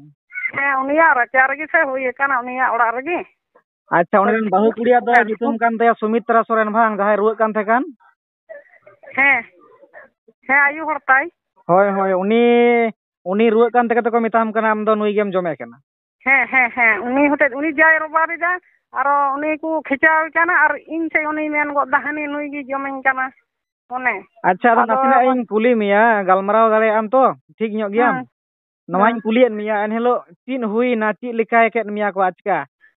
ᱦᱮᱸ, ᱩᱱᱤᱭᱟᱜ ᱨᱟᱪᱟ ᱨᱮᱜᱮ ᱥᱮ ᱦᱩᱭ ᱟᱠᱟᱱᱟ, ᱩᱱᱤᱭᱟᱜ ᱚᱲᱟᱜ ᱨᱮᱜᱮ᱾ ᱟᱪᱪᱷᱟ, ᱩᱱᱤ ᱨᱮᱱ ᱵᱟᱹᱦᱩ ᱠᱩᱲᱤᱭᱟᱜ ᱫᱚ ᱦᱮᱸ᱾ ᱧᱩᱛᱩᱢ ᱠᱟᱱ ᱛᱟᱭᱟ ᱥᱩᱢᱤᱛᱨᱟ ᱥᱚᱨᱮᱱ, ᱵᱟᱝ? ᱡᱟᱦᱟᱸᱭ ᱨᱩᱣᱟᱹᱜ ᱠᱟᱱ ᱛᱟᱦᱮᱸ ᱠᱟᱱ? ᱦᱮᱸ, ᱦᱮᱸ, ᱟᱭᱩ ᱦᱚᱲ ᱛᱟᱭ᱾ ᱦᱳᱭ, ᱦᱳᱭ, ᱩᱱᱤ, ᱩᱱᱤ ᱨᱩᱣᱟᱹᱜ ᱠᱟᱱ ᱛᱮᱜᱮ ᱛᱚᱠᱚ ᱢᱮᱛᱟᱢ ᱠᱟᱱᱟ, ᱟᱢ ᱫᱚ ᱱᱩᱭ ᱜᱮᱢ ᱡᱚᱢᱮ ᱠᱟᱱᱟ᱾ ᱦᱮᱸ, ᱦᱮᱸ, ᱦᱮᱸ, ᱩᱱᱤ ᱦᱚᱛᱮᱡ, ᱩᱱᱤ ᱡᱟᱭ ᱨᱚᱵᱟᱨ ᱮᱫᱟ, ᱟᱨᱚ ᱩᱱᱤ ᱠᱚ ᱠᱷᱮᱪᱟᱣᱮ ᱠᱟᱱᱟ, ᱟᱨ ᱤᱧ ᱥᱮᱫ ᱩᱱᱤ ᱢᱮᱱ ᱜᱚᱫ ᱫᱟ, "ᱦᱟᱹᱱᱤ ᱱᱩᱭ ᱜᱮ ᱡᱚᱢᱟᱹᱧ ᱠᱟᱱᱟ", ᱚᱱᱮ᱾ ᱟᱪᱪᱷᱟ, ᱟᱫᱚ ᱟᱫᱚ ᱱᱟᱥᱮᱱᱟᱜ ᱤᱧ ᱠᱩᱞᱤ ᱢᱮᱭᱟ, ᱜᱟᱞᱢᱟᱨᱟᱣ ᱫᱟᱲᱮᱭᱟᱜ ᱟᱢ ᱛᱚ? ᱴᱷᱤᱠ ᱧᱚᱜ ᱜᱮᱭᱟᱢ? ᱦᱮᱸ, ᱱᱚᱣᱟᱧ ᱦᱮᱸ᱾ ᱠᱩᱞᱤᱭᱮᱫ ᱢᱮᱭᱟ, ᱮᱱᱦᱤᱞᱳᱜ ᱪᱮᱫ ᱦᱩᱭᱱᱟ, ᱪᱮᱫ ᱞᱮᱠᱟᱭ ᱠᱮᱫ ᱢᱮᱭᱟ ᱠᱚ ᱟᱪᱠᱟ?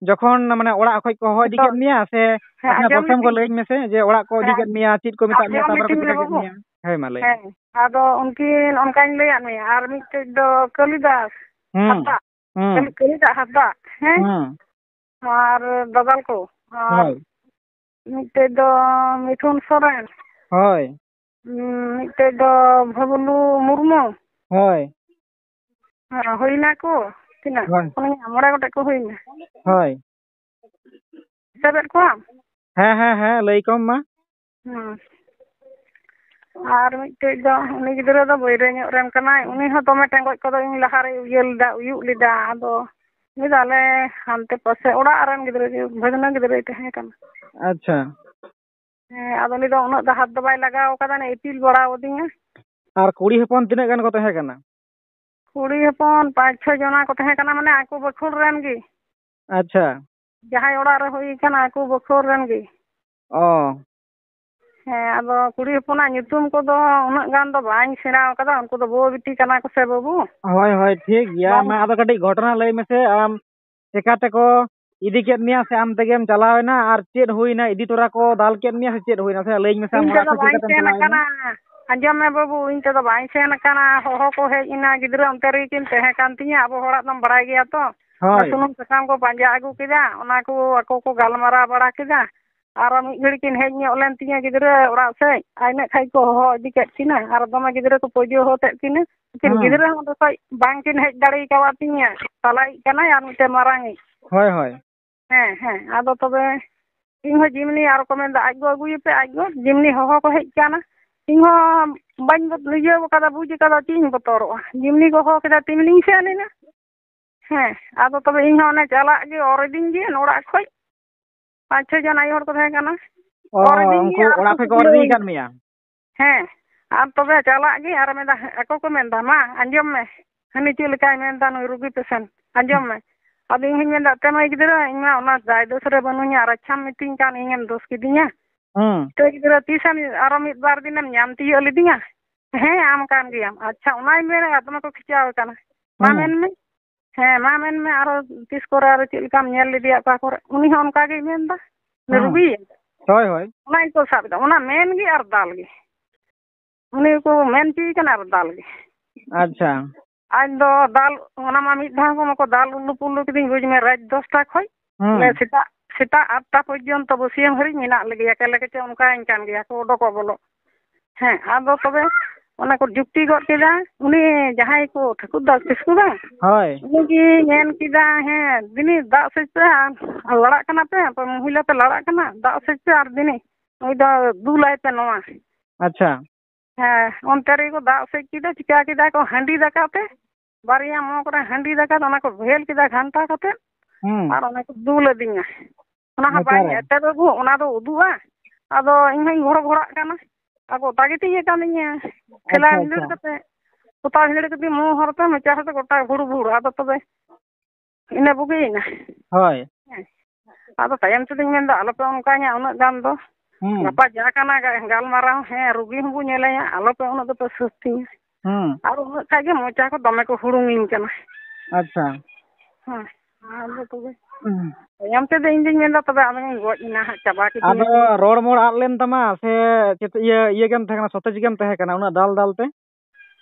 ᱡᱚᱠᱷᱚᱱ, ᱢᱟᱱᱮ, ᱚᱲᱟᱜ ᱠᱷᱚᱡ ᱠᱚ ᱦᱚᱦᱚ ᱤᱫᱤ ᱠᱮᱫ ᱱᱤᱛᱚᱜ, ᱢᱮᱭᱟ ᱥᱮ ᱦᱮᱸ, ᱟᱪᱠᱟ ᱟᱸᱡᱚᱢ ᱯᱨᱚᱛᱷᱚᱢ ᱠᱚ ᱞᱤᱫᱤᱧ᱾ ᱞᱟᱹᱭᱟᱹᱧ ᱢᱮᱥᱮ ᱡᱮ ᱚᱲᱟᱜ ᱠᱚ ᱤᱫᱤ ᱦᱮᱸ, ᱠᱮᱫ ᱢᱮᱭᱟ, ᱪᱮᱫ ᱠᱚ ᱢᱮᱛᱟᱫ ᱢᱮᱭᱟ, ᱟᱸᱡᱚᱢ ᱚᱠᱟ ᱠᱚᱨᱮ ᱠᱚ ᱞᱤᱫᱤᱧ ᱤᱫᱤ ᱨᱮ ᱠᱮᱫ ᱵᱟᱹᱵᱩ᱾ ᱢᱮᱭᱟ? ᱦᱳᱭ, ᱢᱟ ᱞᱟᱹᱭ ᱢᱮ᱾ ᱦᱮᱸ, ᱟᱫᱚ ᱩᱱᱠᱤᱱ ᱚᱱᱠᱟᱧ ᱞᱟᱹᱭᱟᱫ ᱢᱮᱭᱟ, ᱟᱨ ᱢᱤᱫᱴᱮᱡ ᱫᱚ ᱠᱟᱹᱞᱤᱫᱟᱥ ᱦᱩᱸ, ᱦᱟᱸᱥᱫᱟ᱾ ᱦᱩᱸ᱾ ᱠᱟᱹᱞᱤ-, ᱠᱟᱹᱞᱤᱫᱟᱥ ᱦᱟᱸᱥᱫᱟ, ᱦᱮᱸ? ᱦᱩᱸ᱾ ᱟᱨ ᱫᱟᱫᱟᱞ ᱠᱚ, ᱟᱨ ᱦᱳᱭ᱾ ᱢᱤᱫᱴᱮᱡ ᱫᱚ ᱢᱤᱴᱷᱩᱱ ᱥᱚᱨᱮᱱ᱾ ᱦᱳᱭ᱾ ᱩᱸ, ᱢᱤᱫᱴᱮᱡ ᱫᱚ ᱵᱷᱟᱵᱽᱞᱩ ᱢᱩᱨᱢᱩ᱾ ᱦᱳᱭ᱾ ᱦᱮᱸ, ᱦᱩᱭᱱᱟ ᱠᱚ᱾ ᱛᱤᱱᱟᱹᱜ? ᱦᱳᱭ᱾ ᱯᱩᱱᱭᱟ, ᱢᱚᱬᱮ ᱜᱚᱴᱮᱡ ᱠᱚ ᱦᱩᱭᱱᱟ᱾ ᱦᱳᱭ᱾ ᱦᱤᱥᱟᱹᱵᱮᱫ ᱠᱚᱣᱟᱢ? ᱦᱮᱸ, ᱦᱮᱸ, ᱦᱮᱸ, ᱞᱟᱹᱭ ᱠᱚᱢ ᱢᱟ᱾ ᱦᱩᱸ᱾ ᱟᱨ ᱢᱤᱫᱴᱮᱡ ᱫᱚ ᱩᱱᱤ ᱜᱤᱫᱽᱨᱟᱹ ᱫᱚ ᱵᱟᱹᱭᱨᱟᱹ ᱧᱚᱜ ᱨᱮᱱ ᱠᱟᱱᱟᱭ, ᱩᱱᱤ ᱦᱚᱸ ᱫᱚᱢᱮ ᱴᱮᱸᱜᱚᱡ ᱠᱚᱫᱚ ᱤᱧ ᱞᱟᱦᱟᱨᱮ ᱤᱭᱟᱹ ᱞᱮᱫᱟ, ᱩᱭᱩᱜ ᱞᱮᱫᱟ᱾ ᱟᱫᱚ ᱩᱱᱤ ᱫᱚ ᱟᱞᱮ ᱦᱟᱱᱛᱮ ᱯᱟᱥᱮ ᱚᱲᱟᱜ ᱨᱮᱱ ᱜᱤᱫᱽᱨᱟᱹ ᱜᱮ, ᱵᱷᱟᱹᱜᱽᱱᱟᱹ ᱜᱤᱫᱽᱨᱟᱹᱭ ᱛᱟᱦᱮᱸ ᱠᱟᱱᱟ᱾ ᱟᱪᱪᱷᱟ᱾ ᱦᱮᱸ, ᱟᱫᱚ ᱩᱱᱤ ᱫᱚ ᱩᱱᱟᱹᱜ ᱫᱚ ᱦᱟᱛ ᱫᱚ ᱵᱟᱭ ᱞᱟᱜᱟᱣ ᱠᱟᱫᱟ, ᱚᱱᱮ ᱤᱯᱤᱞ ᱵᱟᱲᱟ ᱟᱹᱫᱤᱧᱟ᱾ ᱟᱨ ᱠᱩᱲᱤ ᱦᱚᱯᱚᱱ ᱛᱤᱱᱟᱹᱜ ᱜᱟᱱ ᱠᱚ ᱛᱟᱦᱮᱸ ᱠᱟᱱᱟ? ᱠᱩᱲᱤ ᱦᱚᱯᱚᱱ ᱯᱟᱸᱪ ᱪᱷᱚ ᱡᱚᱱᱟ ᱠᱚ ᱛᱟᱦᱮᱸ ᱠᱟᱱᱟ, ᱢᱟᱱᱮ ᱟᱠᱚ ᱵᱟᱠᱷᱳᱞ ᱨᱮᱱ ᱜᱮ᱾ ᱟᱪᱪᱷᱟ᱾ ᱡᱟᱦᱟᱸᱭ ᱚᱲᱟᱜ ᱨᱮ ᱦᱩᱭ ᱠᱟᱱᱟ, ᱟᱠᱚ ᱵᱟᱠᱷᱳᱞ ᱨᱮᱱ ᱜᱮ᱾ ᱚ᱾ ᱦᱮᱸ, ᱟᱫᱚ ᱠᱩᱲᱤ ᱦᱚᱯᱚᱱᱟᱜ ᱧᱩᱛᱩᱢ ᱠᱚᱫᱚ ᱩᱱᱟᱹᱜ ᱜᱟᱱ ᱫᱚ ᱵᱟᱹᱧ ᱥᱮᱬᱟ ᱟᱠᱟᱫᱟ, ᱩᱱᱠᱩ ᱫᱚ ᱵᱟᱹᱵᱩ ᱵᱤᱴᱤ ᱠᱟᱱᱟ ᱠᱚ ᱥᱮ ᱵᱟᱹᱵᱩ᱾ ᱦᱳᱭ, ᱦᱳᱭ, ᱴᱷᱤᱠ ᱜᱮᱭᱟ᱾ ᱵᱟᱝ᱾ ᱢᱟ, ᱟᱫᱚ ᱠᱟᱹᱴᱤᱡ ᱜᱷᱚᱴᱚᱱᱟ ᱞᱟᱹᱭ ᱢᱮᱥᱮ, ᱟᱢ ᱪᱮᱠᱟ ᱛᱮᱠᱚ ᱤᱫᱤ ᱠᱮᱫ ᱢᱮᱭᱟ ᱥᱮ ᱟᱢ ᱛᱮᱜᱮᱢ ᱪᱟᱞᱟᱣ ᱮᱱᱟ? ᱟᱨ ᱪᱮᱫ ᱦᱩᱭᱱᱟ? ᱤᱫᱤ ᱛᱚᱨᱟ ᱠᱚ ᱫᱟᱞ ᱠᱮᱫ ᱢᱮᱭᱟ ᱥᱮ ᱪᱮᱫ ᱦᱩᱭᱱᱟ? ᱥᱮ ᱞᱟᱹᱭᱟᱹᱧ ᱢᱮᱥᱮ, ᱟᱢ ᱤᱧ ᱚᱲᱟᱜ ᱛᱮᱫᱚ ᱠᱷᱚᱱ ᱪᱮᱫ ᱵᱟᱹᱧ ᱞᱮᱠᱟᱛᱮᱢ ᱥᱮᱱ ᱪᱟᱞᱟᱣ ᱮᱱᱟ? ᱟᱠᱟᱱᱟ᱾ ᱟᱸᱡᱚᱢ ᱢᱮ ᱵᱟᱹᱵᱩ, ᱤᱧ ᱛᱮᱫᱚ ᱵᱟᱹᱧ ᱥᱮᱱ ᱟᱠᱟᱱᱟ᱾ ᱦᱚᱦᱚ ᱠᱚ ᱦᱮᱡ ᱮᱱᱟ, ᱜᱤᱫᱽᱨᱟᱹ ᱚᱱᱛᱮ ᱨᱮᱜᱮ ᱠᱤᱱ ᱛᱟᱦᱮᱸ ᱠᱟᱱ ᱛᱤᱧᱟᱹ᱾ ᱟᱵᱚ ᱦᱚᱲᱟᱜ ᱫᱚᱢ ᱵᱟᱲᱟᱭ ᱜᱮᱭᱟ ᱛᱚ᱾ ᱦᱳᱭ᱾ ᱥᱩᱱᱩᱢ ᱥᱟᱠᱟᱢ ᱠᱚ ᱯᱟᱸᱡᱟ ᱟᱹᱜᱩ ᱠᱮᱫᱟ, ᱚᱱᱟ ᱠᱚ ᱟᱠᱚ ᱠᱚ ᱜᱟᱞᱢᱟᱨᱟᱣ ᱵᱟᱲᱟ ᱠᱮᱫᱟ᱾ ᱟᱨᱚ ᱢᱤᱫ ᱜᱷᱟᱹᱲᱤ ᱠᱤᱱ ᱦᱮᱡ ᱧᱚᱜ ᱞᱮᱱ ᱛᱤᱧᱟᱹ ᱜᱤᱫᱽᱨᱟᱹ ᱚᱲᱟᱜ ᱥᱮᱫ, ᱟᱨ ᱤᱱᱟᱹᱜ ᱠᱷᱟᱡ ᱠᱚ ᱦᱚᱦᱚ ᱤᱫᱤ ᱠᱮᱫ ᱠᱤᱱᱟ᱾ ᱟᱨ ᱫᱚᱢᱮ ᱜᱤᱫᱽᱨᱟᱹ ᱠᱚ ᱯᱟᱹᱡᱟᱹ ᱦᱚᱦᱚ ᱛᱮᱫ ᱠᱤᱱᱟᱹ᱾ ᱩᱱᱠᱤᱱ ᱦᱮᱸ᱾ ᱜᱤᱫᱽᱨᱟᱹ ᱦᱚᱸ ᱚᱸᱰᱮ ᱠᱷᱚᱡ ᱵᱟᱝ ᱠᱤᱱ ᱦᱮᱡ ᱫᱟᱲᱮ ᱠᱟᱣᱟᱫ ᱛᱤᱧᱟᱹ, ᱛᱟᱞᱟᱭᱤᱡ ᱠᱟᱱᱟᱭ ᱟᱨ ᱢᱤᱫᱴᱮᱱ ᱢᱟᱨᱟᱝ ᱤᱡ᱾ ᱦᱳᱭ, ᱦᱳᱭ᱾ ᱦᱮᱸ, ᱦᱮᱸ᱾ ᱟᱫᱚ ᱛᱚᱵᱮ ᱤᱧ ᱦᱚᱸ ᱡᱤᱢᱱᱤ ᱟᱨ ᱠᱚ ᱢᱮᱱᱫᱟ, "ᱟᱡ ᱜᱚ ᱟᱹᱜᱩᱭᱮᱯᱮ, ᱟᱡ ᱜᱚ", ᱡᱤᱢᱱᱤ ᱦᱚᱦᱚ ᱠᱚ ᱦᱮᱡ ᱠᱟᱱᱟ᱾ ᱤᱧ ᱦᱚᱸ ᱵᱟᱹᱧ ᱵᱚ-, ᱤᱭᱟᱹ ᱠᱟᱫᱟ, ᱵᱩᱡᱽ ᱠᱟᱫᱟ, ᱪᱮᱫ ᱤᱧ ᱵᱚᱛᱚᱨᱚᱜᱼᱟ? ᱡᱤᱢᱱᱤ ᱠᱚ ᱦᱚᱦᱚ ᱠᱮᱫᱟ, ᱛᱤᱢᱱᱤᱧ ᱥᱮᱱ ᱮᱱᱟ᱾ ᱦᱮᱸ, ᱟᱫᱚ ᱛᱚᱵᱮ ᱤᱧ ᱦᱚᱸ ᱚᱱᱮ ᱪᱟᱞᱟᱜ ᱜᱮ ᱚᱨ ᱤᱫᱤᱧ ᱜᱮ ᱚᱲᱟᱜ ᱠᱷᱚᱡ᱾ ᱯᱟᱸᱪ ᱪᱷᱚ ᱡᱚᱱ ᱟᱭᱳ ᱦᱚᱲ ᱠᱚ ᱛᱟᱦᱮᱸ ᱠᱟᱱᱟ᱾ ᱚ, ᱚᱨ ᱤᱫᱤᱧ ᱜᱮ ᱩᱱᱠᱩ ᱟᱨ ᱚᱲᱟᱜ ᱠᱚ ᱠᱷᱚᱡ ᱠᱚ ᱚᱨ ᱤᱫᱤ ᱠᱩᱠᱞᱟᱹᱣᱤᱧ᱾ ᱟᱠᱟᱫ ᱢᱮᱭᱟ? ᱦᱮᱸ, ᱟᱨ ᱛᱚᱵᱮ ᱪᱟᱞᱟᱜ ᱜᱮ ᱟᱨ ᱢᱮᱱᱫᱟ, ᱟᱠᱚ ᱠᱚ ᱢᱮᱱᱫᱟ, "ᱢᱟ ᱟᱸᱡᱚᱢ ᱢᱮ, ᱦᱟᱹᱱᱤ ᱪᱮᱫ ᱞᱮᱠᱟᱭ ᱢᱮᱱᱫᱟ, ᱱᱩᱭ ᱨᱩᱜᱤ patient, ᱟᱸᱡᱚᱢ ᱢᱮ᱾" ᱟᱫᱚ ᱤᱧ ᱦᱚᱧ ᱢᱮᱱᱫᱟ, "ᱛᱮ ᱢᱟᱹᱭ ᱜᱤᱫᱽᱨᱟᱹ, ᱤᱧ ᱢᱟ ᱚᱱᱟ ᱫᱟᱭ ᱫᱳᱥ ᱨᱮ ᱵᱟᱹᱱᱩᱧᱟ, ᱟᱨ ᱟᱪᱪᱷᱟᱢ ᱢᱤᱛᱟᱹᱧ ᱠᱟᱱ, ᱤᱧᱮᱢ ᱫᱳᱥ ᱠᱤᱫᱤᱧᱟ?" ᱦᱩᱸ᱾ ᱛᱮ ᱜᱤᱫᱽᱨᱟᱹ, ᱛᱤᱥᱮᱢ ᱟᱨᱚ ᱢᱤᱫ ᱵᱟᱨ ᱫᱤᱱᱮᱢ ᱧᱟᱢ ᱛᱤᱭᱳᱜ ᱞᱤᱫᱤᱧᱟ? ᱦᱮᱸ, ᱟᱢ ᱠᱟᱱ ᱜᱮᱭᱟᱢ᱾ ᱟᱪᱪᱷᱟ, ᱚᱱᱟᱧ ᱢᱮᱱᱮᱫ, ᱫᱚᱢᱮ ᱠᱚ ᱠᱷᱤᱪᱟᱹᱣ ᱠᱟᱱᱟ᱾ ᱢᱟ ᱦᱩᱸ᱾ ᱢᱮᱱ ᱢᱮ᱾ ᱦᱮᱸ, ᱢᱟ ᱢᱮᱱ ᱢᱮ, ᱟᱨᱚ ᱛᱤᱥ ᱠᱚᱨᱮ ᱟᱨᱚ ᱪᱮᱫ ᱞᱮᱠᱟᱢ ᱧᱮᱞ ᱞᱮᱫᱮᱭᱟ ᱚᱠᱟ ᱠᱚᱨᱮ? ᱩᱱᱤ ᱦᱚᱸ ᱚᱱᱠᱟ ᱜᱮᱭ ᱢᱮᱱᱫᱟ᱾ ᱩᱱᱤ ᱦᱩᱸ᱾ ᱨᱩᱜᱤ? ᱦᱳᱭ, ᱦᱳᱭ᱾ ᱚᱱᱟ ᱜᱮᱠᱚ ᱥᱟᱵ ᱮᱫᱟ, ᱚᱱᱟ ᱢᱮᱱ ᱜᱮ ᱟᱨ ᱫᱟᱞ ᱜᱮ᱾ ᱩᱱᱤ ᱠᱚ ᱢᱮᱱ ᱦᱚᱪᱚᱭᱮ ᱠᱟᱱᱟ ᱟᱨ ᱫᱟᱞ ᱜᱮ᱾ ᱟᱪᱪᱷᱟ᱾ ᱟᱡ ᱫᱚ ᱫᱟᱞ, ᱚᱱᱟ ᱢᱟ ᱢᱤᱫ ᱫᱷᱟᱣ ᱠᱚ ᱢᱟᱠᱚ ᱫᱟᱞ ᱩᱞᱞᱩ ᱯᱩᱞᱞᱩ ᱠᱤᱫᱤᱧ, ᱵᱩᱡᱽ ᱢᱮ, ᱨᱟᱡᱽ ᱫᱚᱥᱴᱟ ᱠᱷᱚᱡ᱾ ᱦᱩᱸ᱾ ᱢᱟᱱᱮ ᱥᱮᱛᱟᱜ ᱥᱮᱛᱟᱜ ᱟᱴᱴᱟ ᱯᱚᱨᱡᱚᱱᱛᱚ ᱵᱟᱹᱥᱭᱟᱹᱢ ᱦᱟᱹᱨᱤᱡ ᱢᱮᱱᱟᱜ ᱞᱮᱜᱮᱭᱟ, ᱠᱟᱞᱮ ᱠᱟᱪᱮ ᱚᱱᱠᱟᱭᱮᱱ ᱠᱟᱱ ᱜᱮᱭᱟ ᱠᱚ, ᱚᱰᱚᱠᱚᱜ ᱵᱚᱞᱚᱜ᱾ ᱦᱮᱸ, ᱟᱫᱚ ᱛᱚᱵᱮ ᱚᱱᱟ ᱠᱚ ᱡᱩᱠᱛᱤ ᱜᱚᱫ ᱠᱮᱫᱟ᱾ ᱩᱱᱤ ᱡᱟᱦᱟᱸᱭ ᱠᱚ ᱴᱷᱟᱹᱠᱩᱨ ᱫᱟᱥ ᱠᱤᱥᱠᱩ ᱵᱟᱝ? ᱦᱳᱭ᱾ ᱩᱱᱤᱜᱮ ᱢᱮᱱ ᱠᱮᱫᱟ, "ᱦᱮᱸ, ᱫᱤᱱᱤ ᱫᱟᱜ ᱥᱮᱫ ᱯᱮ, ᱟᱨ ᱞᱟᱲᱟᱜ ᱠᱟᱱᱟ ᱯᱮ, ᱟᱯᱮ ᱢᱚᱦᱤᱞᱟ ᱯᱮ ᱞᱟᱲᱟᱜ ᱠᱟᱱᱟ, ᱫᱟᱜ ᱥᱮᱫ ᱯᱮ ᱟᱨ ᱫᱤᱱᱤ ᱱᱩᱭ ᱫᱚ ᱫᱩᱞᱟᱭ ᱯᱮ ᱱᱚᱣᱟ᱾" ᱟᱪᱪᱷᱟ᱾ ᱦᱮᱸ, ᱚᱱᱛᱮ ᱨᱮᱜᱮ ᱠᱚ ᱫᱟᱜ ᱥᱮᱫ ᱠᱮᱫᱟ, ᱪᱤᱠᱟ ᱠᱮᱫᱟ ᱠᱚ, ᱦᱟᱺᱰᱤ ᱫᱟᱠᱟ ᱛᱮ, ᱵᱟᱨᱭᱟ ᱢᱚᱜᱽ ᱨᱮ ᱦᱟᱺᱰᱤ ᱫᱟᱠᱟ ᱫᱚ ᱚᱱᱟ ᱠᱚ ᱵᱷᱮᱞ ᱠᱮᱫᱟ ᱜᱷᱟᱱᱴᱟ ᱠᱟᱛᱮ, ᱦᱩᱸ᱾ ᱟᱨ ᱚᱱᱟ ᱠᱚ ᱫᱩᱞ ᱟᱹᱫᱤᱧᱟ᱾ ᱚᱱᱟ ᱦᱚᱸ ᱵᱟᱹᱧ ᱢᱚᱪᱟᱨᱮ? ᱮᱛᱮ ᱵᱟᱹᱵᱩ, ᱚᱱᱟ ᱫᱚ ᱩᱫᱩᱜᱼᱟ᱾ ᱟᱫᱚ ᱤᱧ ᱦᱚᱸᱧ ᱜᱷᱚᱲᱚ ᱜᱷᱚᱲᱟᱜ ᱠᱟᱱᱟ᱾ ᱟᱫᱚ ᱚᱴᱟ ᱜᱮ ᱛᱤᱧ ᱠᱟᱱ ᱛᱤᱧᱟ᱾ ᱴᱷᱮᱞᱟ ᱟᱪᱪᱷᱟ, ᱵᱷᱤᱸᱫᱟᱹᱲ ᱟᱪᱪᱷᱟ᱾ ᱠᱟᱛᱮ, ᱯᱚᱛᱟᱣ ᱵᱷᱤᱸᱫᱟᱹᱲ ᱠᱟᱛᱮ ᱢᱩ ᱦᱚᱨᱛᱮ ᱢᱚᱪᱟ ᱦᱚᱨᱛᱮ ᱜᱚᱴᱟ ᱵᱷᱩᱲ ᱵᱷᱩᱲ᱾ ᱟᱫᱚ ᱛᱚᱵᱮ ᱤᱱᱟᱹ ᱵᱩᱜᱤᱭᱮᱱᱟ᱾ ᱦᱳᱭ᱾ ᱦᱮᱸ᱾ ᱟᱫᱚ ᱛᱟᱭᱚᱢ ᱛᱮᱫᱚᱧ ᱢᱮᱱᱫᱟ, ᱟᱞᱚᱯᱮ ᱚᱱᱠᱟᱧᱟ ᱩᱱᱟᱹᱜ ᱜᱟᱱ ᱫᱚ᱾ ᱦᱩᱸ᱾ ᱜᱟᱯᱟ ᱡᱟ ᱠᱟᱱᱟ ᱜᱟ-, ᱜᱟᱞᱢᱟᱨᱟᱣ, ᱦᱮᱸ, ᱨᱩᱜᱤ ᱦᱚᱸᱵᱚ ᱧᱮᱞᱮᱭᱟ, ᱟᱞᱚᱯᱮ ᱩᱱᱟᱹᱜ ᱫᱚᱯᱮ ᱥᱟᱹᱥᱛᱤᱧᱟ᱾ ᱦᱩᱸ᱾ ᱟᱨ ᱩᱱᱟᱹᱜ ᱠᱷᱟᱡ ᱜᱮ ᱢᱚᱪᱟ ᱠᱚ ᱫᱚᱢᱮ ᱠᱚ ᱦᱩᱲᱩᱝᱤᱧ ᱠᱟᱱᱟ᱾ ᱟᱪᱪᱷᱟ᱾ ᱦᱮᱸ, ᱟᱫᱚ ᱛᱚᱵᱮ ᱦᱩᱸ᱾ ᱛᱟᱭᱚᱢ ᱛᱮᱫᱚ ᱤᱧ ᱫᱩᱧ ᱢᱮᱱᱫᱟ, ᱛᱚᱵᱮ ᱟᱢᱤᱧ ᱜᱚᱡ ᱮᱱᱟ ᱦᱟᱸᱜ, ᱪᱟᱵᱟ ᱠᱤᱫᱤᱧᱟ ᱟᱫᱚ ᱠᱚ᱾ ᱨᱚᱲ ᱢᱚᱲ ᱟᱫ ᱞᱮᱱ ᱛᱟᱢᱟ ᱥᱮ ᱪᱮᱫ ᱤᱭᱟᱹ, ᱤᱭᱟᱹ ᱜᱮᱢ ᱛᱟᱦᱮᱸ ᱠᱟᱱᱟ, ᱥᱚᱛᱮᱡ ᱜᱮᱢ ᱛᱟᱦᱮᱸ ᱠᱟᱱᱟ ᱩᱱᱟᱹᱜ ᱫᱟᱞ ᱫᱟᱞ ᱛᱮ?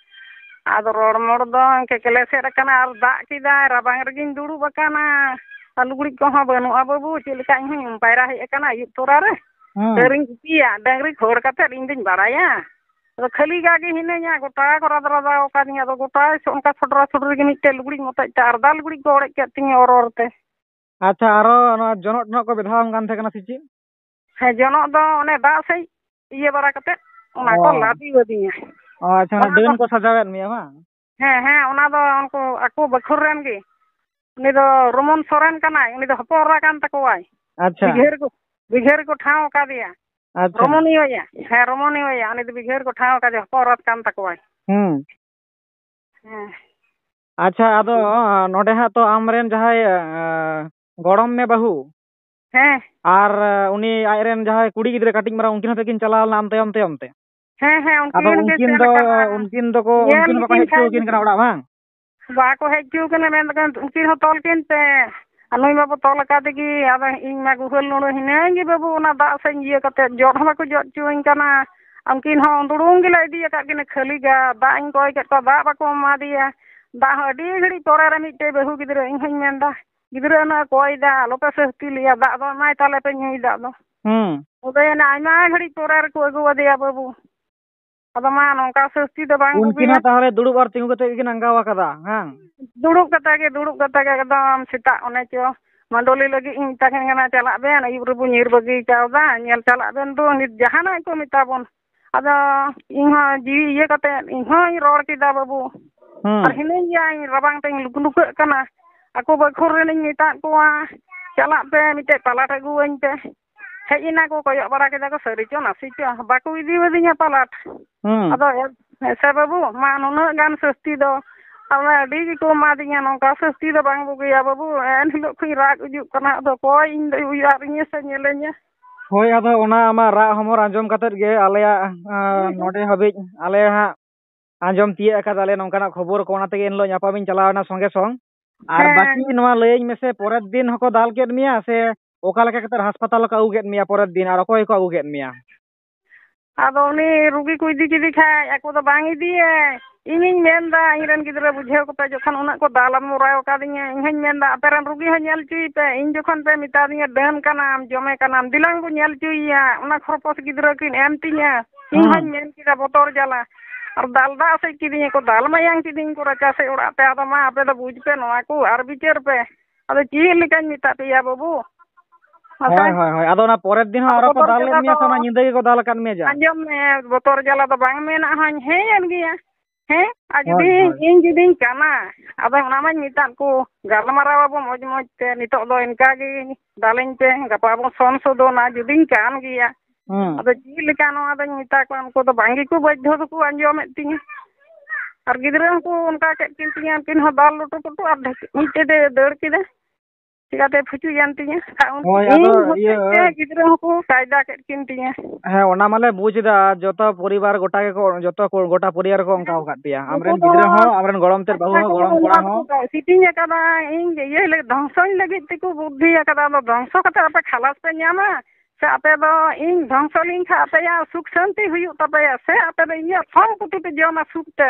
ᱟᱫᱚ ᱨᱚᱲ ᱢᱚᱲ ᱫᱚ ᱤᱱᱠᱟᱹ ᱠᱮᱞᱮ ᱥᱮᱫ ᱟᱠᱟᱱᱟ ᱟᱨ ᱫᱟᱜ ᱠᱮᱫᱟᱭ, ᱨᱟᱵᱟᱝ ᱨᱮᱜᱮᱧ ᱫᱩᱲᱩᱵ ᱟᱠᱟᱱᱟ᱾ ᱟᱨ ᱞᱩᱜᱽᱲᱤᱡ ᱠᱚᱦᱚᱸ ᱵᱟᱹᱱᱩᱜᱼᱟ ᱵᱟᱹᱵᱩ, ᱪᱮᱫ ᱞᱮᱠᱟ ᱤᱧ ᱦᱚᱸᱧ ᱯᱟᱭᱨᱟ ᱦᱮᱡ ᱟᱠᱟᱱᱟ ᱟᱹᱭᱩᱵ ᱛᱚᱨᱟ ᱨᱮ᱾ ᱦᱩᱸ᱾ ᱰᱟᱹᱝᱨᱤᱧ ᱜᱩᱯᱤᱭᱟ, ᱰᱟᱹᱝᱨᱤ ᱠᱷᱟᱹᱲ ᱠᱟᱛᱮᱫ ᱤᱧ ᱫᱩᱧ ᱵᱟᱲᱟᱭᱟ? ᱟᱫᱚ ᱠᱷᱟᱹᱞᱤ ᱜᱟ ᱜᱮ ᱦᱤᱱᱟᱹᱧᱟ, ᱜᱚᱴᱟ ᱠᱚ ᱨᱟᱫᱽ ᱨᱟᱫᱟᱣ ᱟᱠᱟᱫᱤᱧᱟ᱾ ᱟᱫᱚ ᱜᱚᱴᱟ ᱚᱱᱠᱟ ᱥᱚᱰᱨᱟ ᱥᱚᱰᱨᱤ ᱜᱮ ᱢᱤᱫᱴᱮᱡ ᱞᱩᱜᱽᱲᱤᱡ ᱢᱚᱛᱚᱡ ᱛᱮ ᱟᱨᱫᱟ ᱞᱩᱜᱽᱲᱤᱡ ᱠᱚ ᱚᱲᱮᱡ ᱠᱮᱫ ᱛᱤᱧᱟᱹ ᱚᱨ ᱚᱨ ᱛᱮ᱾ ᱟᱪᱪᱷᱟ, ᱟᱨᱚ ᱱᱚᱣᱟ ᱡᱚᱱᱚᱜ ᱴᱚᱱᱚᱜ ᱠᱚ ᱵᱮᱫᱷᱟᱣᱟᱢ ᱠᱟᱱ ᱛᱟᱦᱮᱸ ᱠᱟᱱᱟ ᱥᱮ ᱪᱮᱫ? ᱦᱮᱸ, ᱡᱚᱱᱚᱜ ᱫᱚ ᱚᱱᱮ ᱫᱟᱜ ᱥᱮᱡ ᱤᱭᱟᱹ ᱵᱟᱲᱟ ᱠᱟᱛᱮᱫ ᱚᱱᱟ ᱠᱚ ᱚ᱾ ᱞᱟᱫᱮ ᱟᱹᱫᱤᱧᱟ᱾ ᱚ, ᱟᱪᱪᱷᱟ, ᱚᱱᱟ ᱚᱱᱟ ᱫᱚ, ᱰᱟᱹᱱ ᱠᱚ ᱥᱟᱡᱟᱣᱮᱫ ᱢᱮᱭᱟ ᱵᱟᱝ? ᱦᱮᱸ, ᱦᱮᱸ, ᱚᱱᱟ ᱫᱚ ᱩᱱᱠᱩ ᱟᱠᱚ ᱵᱟᱹᱠᱷᱩᱞ ᱨᱮᱱ ᱜᱮ᱾ ᱩᱱᱤ ᱫᱚ ᱨᱚᱢᱚᱱ ᱥᱚᱨᱮᱱ ᱠᱟᱱᱟᱭ, ᱩᱱᱤ ᱫᱚ ᱦᱚᱯᱚᱱ ᱮᱨᱟ ᱠᱟᱱ ᱛᱟᱠᱚᱣᱟᱭ᱾ ᱟᱪᱪᱷᱟ᱾ ᱵᱤᱜᱷᱟᱹ ᱨᱮᱠᱚ, ᱵᱤᱜᱷᱟᱹ ᱨᱮᱠᱚ ᱴᱷᱟᱶ ᱟᱠᱟᱫᱮᱭᱟ᱾ ᱟᱪᱪᱷᱟ᱾ ᱨᱚᱢᱚᱱᱤᱭᱟᱹᱭᱟ, ᱦᱮᱸ, ᱨᱚᱢᱚᱱᱤᱭᱟᱹᱭᱟ, ᱩᱱᱤ ᱫᱚ ᱵᱤᱜᱷᱟᱹ ᱨᱮᱠᱚ ᱴᱷᱟᱶ ᱟᱠᱟᱫᱮᱭᱟ, ᱦᱚᱯᱚᱱ ᱮᱨᱟ ᱠᱟᱱ ᱛᱟᱠᱚᱣᱟᱭ᱾ ᱦᱩᱸ᱾ ᱦᱮᱸ᱾ ᱟᱪᱪᱷᱟ, ᱟᱫᱚ ᱱᱚᱰᱮ ᱦᱟᱸᱜ ᱛᱚ ᱟᱢᱨᱮᱱ ᱡᱟᱦᱟᱸᱭ, ᱟᱸ, ᱜᱚᱲᱚᱢ ᱢᱮ ᱵᱟᱹᱦᱩ, ᱦᱮᱸ᱾ ᱟᱨ, ᱟᱸ, ᱩᱱᱤ ᱟᱡᱨᱮᱱ ᱡᱟᱦᱟᱸᱭ ᱠᱩᱲᱤ ᱜᱤᱫᱽᱨᱟᱹ ᱠᱟᱹᱴᱤᱡ ᱢᱟᱨᱟᱝ, ᱩᱱᱠᱤᱱ ᱦᱚᱸ ᱛᱟᱹᱠᱤᱱ ᱪᱟᱞᱟᱣ ᱞᱮᱱᱟ ᱟᱢ ᱛᱟᱭᱚᱢ ᱛᱟᱭᱚᱢ ᱛᱮ᱾ ᱦᱮᱸ, ᱦᱮᱸ, ᱩᱱᱠᱤᱱ ᱟᱫᱚ ᱦᱚᱸᱠᱤᱱ ᱩᱱᱠᱤᱱ ᱥᱮᱱ ᱫᱚ, ᱟᱠᱟᱱᱟ᱾ ᱩᱱᱠᱤᱱ ᱫᱚᱠᱚ, ᱧᱮᱞ ᱩᱱᱠᱤᱱ ᱦᱚᱸ ᱵᱟᱠᱚ ᱞᱮᱠᱤᱱ ᱦᱮᱡ ᱦᱚᱪᱚ ᱠᱷᱟᱡ ᱟᱹᱠᱤᱱ ᱠᱟᱱᱟ ᱚᱲᱟᱜ, ᱵᱟᱝ? ᱵᱟᱠᱚ ᱦᱮᱡ ᱦᱚᱪᱚ ᱠᱟᱱᱟ, ᱢᱮᱱ ᱫᱟᱠᱚ, "ᱩᱱᱠᱤᱱ ᱦᱚᱸ ᱛᱚᱞ ᱠᱤᱱ ᱯᱮ, ᱟᱨ ᱱᱩᱭ ᱢᱟᱵᱚ ᱛᱚᱞ ᱟᱠᱟᱫᱮ ᱜᱮ, ᱟᱫᱚ ᱤᱧ ᱢᱟ ᱜᱩᱦᱟᱹᱞ ᱱᱩᱲᱟᱹ ᱦᱤᱱᱟᱹᱧ ᱜᱮ ᱵᱟᱹᱵᱩ, ᱚᱱᱟ ᱫᱟᱜ ᱥᱮᱫ ᱤᱭᱟᱹ ᱠᱟᱛᱮᱫ ᱡᱚᱫ ᱦᱚᱸ ᱵᱟᱠᱚ ᱡᱚᱫ ᱦᱚᱪᱚᱣᱟᱹᱧ ᱠᱟᱱᱟ, ᱩᱱᱠᱤᱱ ᱦᱚᱸ ᱩᱸᱫᱲᱩᱝ ᱜᱮᱞᱮ ᱤᱫᱤ ᱟᱠᱟᱫ ᱠᱤᱱᱟ ᱠᱷᱟᱹᱞᱤ ᱜᱟ, ᱫᱟᱜ ᱤᱧ ᱠᱚᱭ ᱠᱮᱫ ᱠᱚᱣᱟ, ᱫᱟᱜ ᱵᱟᱠᱚ ᱮᱢᱟ ᱫᱮᱭᱟ, ᱫᱟᱜ ᱦᱚᱸ ᱟᱹᱰᱤ ᱜᱷᱟᱹᱲᱤᱡ ᱯᱚᱨᱮ ᱨᱮ ᱢᱤᱫᱴᱮᱡ ᱵᱟᱹᱦᱩ ᱜᱤᱫᱽᱨᱟᱹ", ᱤᱧ ᱦᱚᱸᱧ ᱢᱮᱱ ᱮᱫᱟ, ᱜᱤᱫᱽᱨᱟᱹ ᱚᱱᱟ ᱠᱚᱭ ᱫᱟ, ᱟᱞᱚᱯᱮ ᱥᱟᱹᱥᱛᱤ ᱞᱮᱭᱟ, ᱫᱟᱜ ᱫᱚ ᱮᱢᱟᱭ ᱛᱟᱞᱮ ᱯᱮ ᱧᱩᱭ ᱫᱟᱜ ᱫᱚ᱾ ᱦᱩᱸ᱾ ᱩᱫᱟᱹᱭᱮᱱᱟ, ᱟᱭᱢᱟ ᱜᱷᱟᱹᱲᱤᱡ ᱯᱚᱨᱮ ᱨᱮᱠᱚ ᱟᱹᱜᱩ ᱟᱫᱮᱭᱟ ᱵᱟᱹᱵᱩ᱾ ᱟᱫᱚ ᱢᱟ ᱱᱚᱝᱠᱟ ᱥᱟᱹᱥᱛᱤ ᱫᱚ ᱵᱟᱝ ᱩᱱᱠᱤᱱ ᱵᱩᱜᱤᱭᱟ᱾ ᱦᱚᱸ ᱛᱟᱦᱚᱞᱮ ᱫᱩᱲᱩᱵ ᱟᱨ ᱛᱤᱸᱜᱩ ᱠᱟᱛᱮ ᱜᱮᱠᱤᱱ ᱟᱸᱜᱟᱣ ᱟᱠᱟᱫᱟ, ᱦᱮᱸ? ᱫᱩᱲᱩᱵ ᱠᱟᱛᱮ ᱜᱮ, ᱫᱩᱲᱩᱵ ᱠᱟᱛᱮ ᱜᱮ ᱮᱠᱫᱚᱢ ᱥᱮᱛᱟᱜ ᱚᱱᱮ ᱪᱚ ᱢᱟᱹᱰᱚᱞᱤ ᱞᱟᱹᱜᱤᱫ ᱤᱧ ᱢᱮᱛᱟ ᱠᱤᱱ ᱠᱟᱱᱟ, "ᱪᱟᱞᱟᱜ ᱵᱮᱱ, ᱟᱹᱭᱩᱵ ᱨᱮᱵᱚ ᱧᱤᱨ ᱵᱟᱹᱜᱤ ᱠᱟᱣᱫᱟ, ᱧᱮᱞ ᱪᱟᱞᱟᱜ ᱵᱮᱱ ᱫᱚ, ᱱᱤᱛ ᱡᱟᱦᱟᱱᱟᱜ ᱠᱚ ᱢᱮᱛᱟ ᱵᱚᱱ᱾" ᱟᱫᱚ ᱤᱧ ᱦᱚᱸ ᱡᱤᱣᱤ ᱤᱭᱟᱹ ᱠᱟᱛᱮ ᱤᱧ ᱦᱚᱸᱧ ᱨᱚᱲ ᱠᱮᱫᱟ, "ᱵᱟᱹᱵᱩ, ᱦᱩᱸ᱾ ᱟᱨ ᱦᱤᱱᱟᱹᱧ ᱜᱮᱭᱟ, ᱤᱧ ᱨᱟᱵᱟᱝ ᱛᱮᱧ ᱞᱩᱠ ᱞᱩᱠᱟᱹᱜ ᱠᱟᱱᱟ, ᱟᱠᱚ ᱵᱟᱹᱠᱷᱩᱞ ᱨᱮᱱᱤᱧ ᱢᱮᱛᱟᱫ ᱠᱚᱣᱟ, ᱪᱟᱞᱟᱜ ᱯᱮ, ᱢᱤᱫᱴᱮᱡ ᱯᱟᱞᱟᱴ ᱟᱹᱜᱩᱣᱟᱹᱧ ᱯᱮ᱾" ᱦᱮᱡ ᱮᱱᱟ ᱠᱚ, ᱠᱚᱭᱚᱜ ᱵᱟᱲᱟ ᱠᱮᱫᱟ ᱠᱚ, ᱥᱟᱹᱨᱤ ᱪᱚ ᱱᱟᱥᱮ ᱪᱚ, ᱵᱟᱠᱚ ᱤᱫᱤᱣᱟᱫᱤᱧᱟ ᱯᱟᱞᱟᱴ᱾ ᱦᱩᱸ᱾ ᱟᱫᱚ ᱮ-, ᱦᱮᱸ ᱥᱮ ᱵᱟᱹᱵᱩ, ᱢᱟ ᱱᱩᱱᱟᱹᱜ ᱜᱟᱱ ᱥᱟᱹᱥᱛᱤ ᱫᱚ, ᱟᱫᱚ ᱟᱹᱰᱤ ᱜᱮᱠᱚ ᱮᱢᱟᱫᱤᱧᱟ, ᱱᱚᱝᱠᱟ ᱥᱟᱹᱥᱛᱤ ᱫᱚ ᱵᱟᱝ ᱵᱩᱜᱤᱭᱟ ᱵᱟᱹᱵᱩ᱾ ᱮᱱ ᱦᱤᱞᱳᱜ ᱠᱷᱚᱱᱤᱧ ᱨᱟᱜ ᱩᱡᱩᱜ ᱠᱟᱱᱟ, ᱟᱫᱚ ᱚᱠᱚᱭ ᱤᱧ ᱫᱚᱭ ᱩᱭᱦᱟᱹᱨᱤᱧᱟ ᱥᱮ ᱧᱮᱞᱮᱧᱟ? ᱦᱳᱭ, ᱟᱫᱚ ᱚᱱᱟ ᱟᱢᱟᱜ ᱨᱟᱜ ᱦᱚᱢᱚᱨ ᱟᱸᱡᱚᱢ ᱠᱟᱛᱮᱫ ᱜᱮ ᱟᱞᱮᱭᱟᱜ, ᱟᱸ, ᱦᱮᱸ, ᱦᱮᱸ᱾ ᱱᱚᱰᱮ ᱦᱟᱹᱵᱤᱡ ᱟᱞᱮ ᱦᱟᱸᱜ ᱟᱸᱡᱚᱢ ᱛᱤᱭᱟᱹᱜ ᱟᱠᱟᱫᱟᱞᱮ ᱱᱚᱝᱠᱟᱱᱟᱜ ᱠᱷᱚᱵᱚᱨ ᱠᱚ, ᱚᱱᱟ ᱛᱮᱜᱮ ᱮᱱ ᱦᱤᱞᱳᱜ ᱧᱟᱯᱟᱢᱤᱧ ᱪᱟᱞᱟᱣ ᱮᱱᱟ ᱥᱚᱸᱜᱮ ᱥᱚᱝ᱾ ᱟᱨ ᱦᱮᱸ᱾ ᱵᱟᱹᱠᱤ ᱱᱚᱣᱟ ᱞᱟᱹᱭᱟᱹᱧ ᱢᱮᱥᱮ, ᱯᱚᱨᱮᱨ ᱫᱤᱱ ᱦᱚᱸᱠᱚ ᱫᱟᱞ ᱠᱮᱫ ᱢᱮᱭᱟ ᱥᱮ ᱚᱠᱟ ᱞᱮᱠᱟ ᱠᱟᱛᱮ ᱦᱟᱥᱯᱟᱛᱟᱞ ᱠᱚ ᱟᱹᱜᱩ ᱠᱮᱫ ᱢᱮᱭᱟ ᱯᱚᱨᱮᱨ ᱫᱤᱱ, ᱟᱨ ᱚᱠᱚᱭ ᱠᱚ ᱟᱹᱜᱩ ᱠᱮᱫ ᱢᱮᱭᱟ? ᱟᱫᱚ ᱩᱱᱤ ᱨᱩᱜᱤ ᱠᱚ ᱤᱫᱤ ᱠᱮᱫᱮ ᱠᱷᱟᱡ, ᱟᱠᱚ ᱫᱚ ᱵᱟᱝ ᱤᱫᱤᱭᱮ, ᱤᱧᱤᱧ ᱢᱮᱱᱫᱟ, ᱤᱧᱨᱮᱱ ᱜᱤᱫᱽᱨᱟᱹ ᱵᱩᱡᱷᱟᱹᱣ ᱠᱚᱯᱮ, ᱡᱚᱠᱷᱚᱱ ᱩᱱᱟᱹᱜ ᱠᱚ ᱫᱟᱞ ᱢᱚᱨᱟᱣ ᱟᱠᱟᱫᱤᱧᱟ, ᱤᱧ ᱦᱚᱧ ᱢᱮᱱᱫᱟ, ᱟᱯᱮᱨᱮᱱ ᱨᱩᱜᱤ ᱦᱚᱸ ᱧᱮᱞ ᱦᱚᱪᱚᱭᱮ ᱯᱮ᱾ ᱤᱧ ᱡᱚᱠᱷᱚᱱ ᱯᱮ ᱢᱮᱛᱟᱫᱤᱧᱟ, ᱰᱟᱹᱱ ᱠᱟᱱᱟᱢ, ᱡᱚᱢᱮ ᱠᱟᱱᱟᱢ, ᱫᱮᱞᱟᱝ ᱵᱚ ᱧᱮᱞ ᱦᱚᱪᱚᱭᱮᱭᱟ, ᱚᱱᱟ ᱠᱷᱚᱨᱯᱚᱥ ᱜᱤᱫᱽᱨᱟᱹ ᱠᱤᱱ ᱮᱢ ᱛᱤᱧᱟ, ᱤᱧ ᱦᱮᱸ᱾ ᱦᱚᱧ ᱢᱮᱱ ᱠᱮᱫᱟ, ᱵᱚᱛᱚᱨ ᱡᱟᱞᱟ᱾ ᱟᱨ ᱫᱟᱞ ᱫᱟᱜ ᱥᱮᱫ ᱠᱤᱫᱤᱧᱟ ᱠᱚ, ᱫᱟᱞ ᱢᱟᱭᱟᱝ ᱠᱤᱫᱤᱧ ᱠᱚ ᱨᱟᱪᱟ ᱥᱮᱫ ᱚᱲᱟᱜ ᱛᱮ᱾ ᱟᱫᱚ ᱢᱟ, ᱟᱯᱮ ᱫᱚ ᱵᱩᱡᱽ ᱯᱮ ᱱᱚᱣᱟ ᱠᱚ, ᱟᱨ ᱵᱤᱪᱟᱹᱨ ᱯᱮ᱾ ᱟᱫᱚ ᱪᱮᱫ ᱞᱮᱠᱟᱧ ᱢᱮᱛᱟ ᱯᱮᱭᱟ ᱵᱟᱹᱵᱩ? ᱢᱟᱥᱮ᱾ ᱦᱳᱭ, ᱦᱳᱭ, ᱦᱳᱭ᱾ ᱟᱫᱚ ᱚᱱᱟ ᱯᱚᱨᱮᱨ ᱫᱤᱱ ᱦᱚᱸ ᱟᱨᱚ ᱠᱚ ᱵᱚᱛᱚᱨ ᱫᱟᱞ ᱞᱮᱫ ᱡᱟᱞᱟ ᱢᱮᱭᱟ ᱫᱚ ᱥᱮ ᱚᱱᱟ ᱧᱤᱫᱟᱹ ᱜᱮᱠᱚ ᱫᱟᱞ ᱟᱠᱟᱫ ᱢᱮᱭᱟ ᱡᱟ? ᱟᱸᱡᱚᱢ ᱢᱮ, ᱵᱚᱛᱚᱨ ᱡᱟᱞᱟ ᱫᱚ ᱵᱟᱝ ᱢᱮᱱᱟᱜ ᱦᱚᱸᱧ ᱦᱮᱡ ᱮᱱ ᱜᱮᱭᱟ᱾ ᱦᱮᱸ? ᱟᱨ ᱦᱳᱭ, ᱡᱩᱫᱤ ᱦᱳᱭ᱾ ᱤᱧ ᱡᱩᱫᱤᱧ ᱠᱟᱱᱟ, ᱟᱫᱚ ᱚᱱᱟ ᱢᱟᱧ ᱢᱮᱛᱟᱫ ᱠᱚ, ᱜᱟᱞᱢᱟᱨᱟᱣ ᱟᱵᱚ ᱢᱚᱡᱽ ᱢᱚᱡᱽ ᱛᱮ, ᱱᱤᱛᱚᱜ ᱫᱚ ᱤᱱᱠᱟ ᱜᱮ ᱫᱟᱞᱮᱧ ᱯᱮ, ᱜᱟᱯᱟ ᱵᱚᱱ ᱥᱚᱱ ᱥᱳᱫᱷᱚᱱᱟ, ᱡᱩᱫᱤᱧ ᱠᱟᱱ ᱜᱮᱭᱟ᱾ ᱦᱩᱸ᱾ ᱟᱫᱚ ᱪᱮᱫ ᱞᱮᱠᱟ ᱱᱚᱣᱟ ᱫᱚᱧ ᱢᱮᱛᱟ ᱠᱚᱣᱟ, ᱩᱱᱠᱩ ᱫᱚ ᱵᱟᱝ ᱜᱮᱠᱚ ᱵᱟᱫᱽᱫᱷᱚ ᱫᱚᱠᱚ ᱟᱸᱡᱚᱢᱮᱫ ᱛᱤᱧᱟᱹ᱾ ᱟᱨ ᱜᱤᱫᱽᱨᱟᱹ ᱦᱚᱸᱠᱚ ᱚᱱᱠᱟ ᱠᱮᱫ ᱠᱤᱱ ᱛᱤᱧᱟᱹ, ᱩᱱᱠᱤᱱ ᱦᱚᱸ ᱫᱟᱞ ᱞᱩᱴᱩ ᱯᱩᱴᱩ ᱟᱨ ᱢᱤᱫᱴᱮᱡ ᱫᱚᱭ ᱫᱟᱹᱲ ᱠᱮᱫᱟ᱾ ᱪᱤᱠᱟᱛᱮ ᱯᱷᱩᱪᱩᱡ ᱮᱱ ᱛᱤᱧᱟ? ᱟᱨ ᱩᱱ-, ᱦᱳᱭ, ᱤᱧ ᱟᱫᱚ ᱦᱚᱛᱮᱡ ᱤᱭᱟᱹ ᱛᱮ ᱜᱤᱫᱽᱨᱟᱹ ᱦᱚᱸᱠᱚ ᱠᱟᱭᱫᱟ ᱠᱮᱫ ᱠᱤᱱ ᱛᱤᱧᱟ᱾ ᱦᱮᱸ, ᱚᱱᱟ ᱢᱟᱞᱮ ᱵᱩᱡᱽ ᱮᱫᱟ, ᱡᱚᱛᱚ ᱯᱚᱨᱤᱵᱟᱨ ᱜᱚᱴᱟ ᱜᱮᱠᱚ, ᱡᱚᱛᱚ ᱠᱚ, ᱜᱚᱴᱟ ᱯᱚᱨᱤᱵᱟᱨ ᱠᱚ ᱚᱱᱠᱟ ᱟᱠᱟᱫ ᱯᱮᱭᱟ᱾ ᱩᱱᱠᱩ ᱟᱢᱨᱮᱱ ᱫᱚ ᱜᱤᱫᱽᱨᱟᱹ ᱦᱚᱸ, ᱟᱢᱨᱮᱱ ᱜᱚᱲᱚᱢ ᱛᱮᱫ ᱵᱟᱹᱦᱩ ᱦᱚᱸ, ᱜᱚᱲᱚᱢ ᱠᱚᱲᱟ ᱦᱚᱸ᱾ ᱥᱤᱴᱤᱝ ᱟᱠᱟᱫᱟ, ᱤᱧ ᱤᱭᱟᱹ ᱞᱟᱹᱜᱤᱫ, ᱫᱷᱚᱝᱥᱚᱧ ᱞᱟᱹᱜᱤᱫ ᱛᱮᱠᱚ ᱵᱩᱫᱽᱫᱷᱤ ᱟᱠᱟᱫᱟ᱾ ᱟᱫᱚ ᱫᱷᱚᱝᱥᱚ ᱠᱟᱛᱮ ᱟᱯᱮ ᱠᱷᱟᱞᱟᱥ ᱯᱮ ᱧᱟᱢᱟ, ᱥᱮ ᱟᱯᱮ ᱫᱚ ᱤᱧ ᱫᱷᱚᱝᱥᱚ ᱞᱤᱧ ᱠᱷᱟᱡ ᱟᱯᱮᱭᱟᱜ ᱥᱩᱠ ᱥᱟᱱᱛᱤ ᱦᱩᱭᱩᱜ ᱛᱟᱯᱮᱭᱟ, ᱥᱮ ᱟᱯᱮ ᱫᱚ ᱤᱧᱟᱹᱜ ᱥᱚᱢᱯᱚᱛᱤ ᱯᱮ ᱡᱚᱢᱟ ᱥᱩᱠ ᱛᱮ?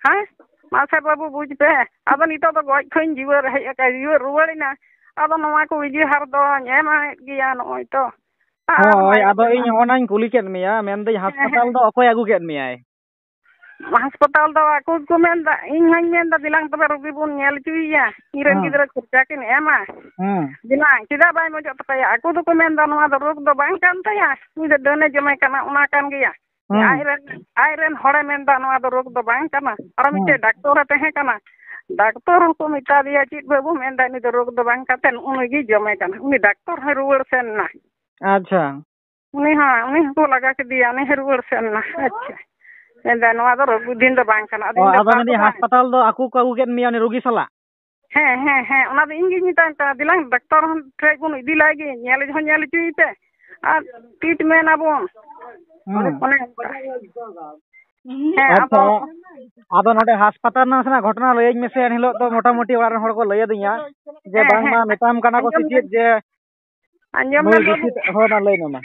ᱦᱮᱸ? ᱢᱟᱥᱮ ᱵᱟᱹᱵᱩ, ᱵᱩᱡᱽ ᱯᱮ᱾ ᱟᱫᱚ ᱱᱤᱛᱚᱜ ᱫᱚ ᱜᱚᱡ ᱠᱷᱚᱱ ᱡᱤᱣᱮᱫ ᱦᱮᱡ ᱟᱠᱟᱱ, ᱡᱤᱣᱮᱫ ᱨᱩᱣᱟᱹᱲ ᱮᱱᱟ᱾ ᱟᱫᱚ ᱱᱚᱣᱟ ᱠᱚ ᱩᱭᱦᱟᱹᱨ ᱫᱚᱧ ᱮᱢᱮᱫ ᱜᱮᱭᱟ ᱱᱚᱜᱼᱚᱭ ᱛᱚ᱾ ᱟᱨ ᱦᱳᱭ, ᱢᱟᱭᱟ ᱟᱫᱚ ᱡᱟᱞᱟ᱾ ᱤᱧ ᱦᱚᱸ ᱚᱱᱟᱧ ᱠᱩᱞᱤ ᱠᱮᱫ ᱢᱮᱭᱟ, ᱢᱮᱱᱫᱟᱹᱧ ᱦᱮᱸ, ᱦᱟᱥᱯᱟᱛᱟᱞ ᱦᱮᱸ᱾ ᱫᱚ ᱚᱠᱚᱭ ᱟᱹᱜᱩ ᱠᱮᱫ ᱢᱮᱭᱟᱭ? ᱦᱟᱥᱯᱟᱛᱟᱞ ᱫᱚ ᱟᱠᱚ ᱜᱮᱠᱚ ᱢᱮᱱᱫᱟ, ᱤᱧ ᱦᱚᱧ ᱢᱮᱱᱫᱟ, ᱫᱮᱞᱟᱝ ᱛᱚᱵᱮ ᱨᱩᱜᱤ ᱵᱚᱱ ᱧᱮᱞ ᱦᱚᱪᱚᱭᱮᱭᱟ, ᱤᱧ ᱨᱮᱱ ᱦᱮᱸ᱾ ᱜᱤᱫᱽᱨᱟᱹ ᱠᱷᱚᱨᱪᱟ ᱠᱤᱱ ᱮᱢᱟ᱾ ᱦᱮᱸ᱾ ᱫᱮᱞᱟᱝ, ᱪᱮᱫᱟᱜ ᱵᱟᱭ ᱢᱚᱡᱚᱜ ᱛᱟᱯᱮᱭᱟ? ᱟᱠᱚ ᱫᱚᱠᱚ ᱢᱮᱱᱫᱟ, ᱱᱚᱣᱟ ᱫᱚ ᱨᱳᱜᱽ ᱫᱚ ᱵᱟᱝ ᱠᱟᱱ ᱛᱟᱭᱟ, ᱩᱱᱤ ᱫᱚ ᱰᱟᱹᱱᱮ ᱡᱚᱢᱮ ᱠᱟᱱᱟ, ᱚᱱᱟ ᱠᱟᱱ ᱜᱮᱭᱟ᱾ ᱦᱮᱸ᱾ ᱟᱡ ᱨᱮᱱ, ᱟᱡ ᱨᱮᱱ ᱦᱚᱲᱮ ᱢᱮᱱᱫᱟ, ᱱᱚᱣᱟ ᱫᱚ ᱨᱳᱜᱽ ᱫᱚ ᱵᱟᱝ ᱠᱟᱱᱟ᱾ ᱟᱨᱚ ᱦᱮᱸ᱾ ᱢᱤᱫᱴᱮᱡ ᱰᱟᱠᱛᱚᱨᱮ ᱛᱟᱦᱮᱸ ᱠᱟᱱᱟ, ᱰᱟᱠᱛᱚᱨ ᱦᱚᱸᱠᱚ ᱢᱮᱛᱟ ᱫᱮᱭᱟ, ᱪᱮᱫ ᱵᱟᱹᱵᱩ ᱢᱮᱱᱫᱟ, ᱩᱱᱤ ᱫᱚ ᱨᱳᱜᱽ ᱫᱚ ᱵᱟᱝ ᱠᱟᱱ ᱛᱟᱭᱟ, ᱩᱱᱤ ᱜᱮ ᱡᱚᱢᱮ ᱠᱟᱱᱟ᱾ ᱩᱱᱤ ᱰᱟᱠᱛᱚᱨ ᱦᱚᱸᱭ ᱨᱩᱣᱟᱹᱲ ᱥᱮᱱ ᱮᱱᱟ᱾ ᱟᱪᱪᱷᱟ᱾ ᱩᱱᱤ ᱦᱚᱸ, ᱩᱱᱤ ᱦᱚᱸᱠᱚ ᱞᱟᱜᱟ ᱠᱮᱫᱮᱭᱟ, ᱩᱱᱤ ᱦᱚᱸ ᱨᱩᱣᱟᱹᱲ ᱥᱮᱱ ᱮᱱᱟ᱾ ᱟᱪᱪᱷᱟ᱾ ᱢᱮᱱᱫᱟ, ᱱᱚᱣᱟ ᱫᱚ ᱨᱳᱜᱽ ᱵᱤᱫᱷᱤᱱ ᱫᱚ ᱵᱟᱝ ᱠᱟᱱᱟ᱾ ᱟᱫᱚ ᱚ, ᱤᱧ ᱫᱚ ᱟᱫᱚ ᱵᱟᱯ ᱢᱮᱱᱫᱟᱹᱧ ᱵᱟᱵᱟ᱾ ᱦᱟᱥᱯᱟᱛᱟᱞ ᱫᱚ ᱟᱠᱚ ᱠᱚ ᱟᱹᱜᱩ ᱠᱮᱫ ᱢᱮᱭᱟ ᱩᱱᱤ ᱨᱩᱜᱤ ᱥᱟᱞᱟᱜ? ᱦᱮᱸ, ᱦᱮᱸ, ᱦᱮᱸ, ᱚᱱᱟ ᱫᱚ ᱤᱧ ᱜᱤᱧ ᱢᱮᱛᱟᱭ ᱠᱟᱱᱟ, ᱫᱮᱞᱟᱝ ᱰᱟᱠᱛᱚᱨ ᱴᱷᱮᱡ ᱵᱚᱱ ᱤᱫᱤ ᱞᱟᱭ ᱜᱮ, ᱧᱮᱞ ᱦᱚᱸ ᱧᱮᱞ ᱦᱚᱪᱚᱭᱮ ᱯᱮ ᱟᱨ treatment ᱟᱵᱚᱱ᱾ ᱦᱮᱸ᱾ ᱚᱱᱮ ᱚᱱᱠᱟ᱾ ᱦᱮᱸ, ᱟᱪᱪᱷᱟ, ᱟᱫᱚ ᱟᱫᱚ ᱱᱚᱰᱮ ᱦᱟᱥᱯᱟᱛᱟᱞ ᱨᱮᱱᱟᱜ ᱱᱟᱥᱮᱱᱟᱜ ᱜᱷᱚᱴᱚᱱᱟ ᱞᱟᱹᱭᱟᱹᱧ ᱢᱮᱥᱮ᱾ ᱮᱱᱦᱤᱞᱳᱜ ᱫᱚ ᱢᱚᱴᱟᱢᱩᱴᱤ ᱚᱲᱟᱜ ᱨᱮᱱ ᱦᱚᱲ ᱠᱚ ᱞᱟᱹᱭ ᱟᱹᱫᱤᱧᱟ ᱡᱮ ᱦᱮᱸ, ᱵᱟᱝᱢᱟ ᱦᱮᱸ᱾ ᱢᱮᱛᱟᱢ ᱠᱟᱱᱟ ᱠᱚ ᱥᱮ ᱟᱸᱡᱚᱢ ᱪᱮᱫ ᱫᱟᱹᱧ᱾ ᱡᱮ ᱟᱸᱡᱚᱢ ᱱᱩᱭ ᱢᱮ ᱵᱤᱥᱤ ᱵᱟᱹᱵᱩ᱾ ᱛᱮ-, ᱦᱳᱭ, ᱢᱟ ᱞᱟᱹᱭ ᱢᱮ ᱢᱟ᱾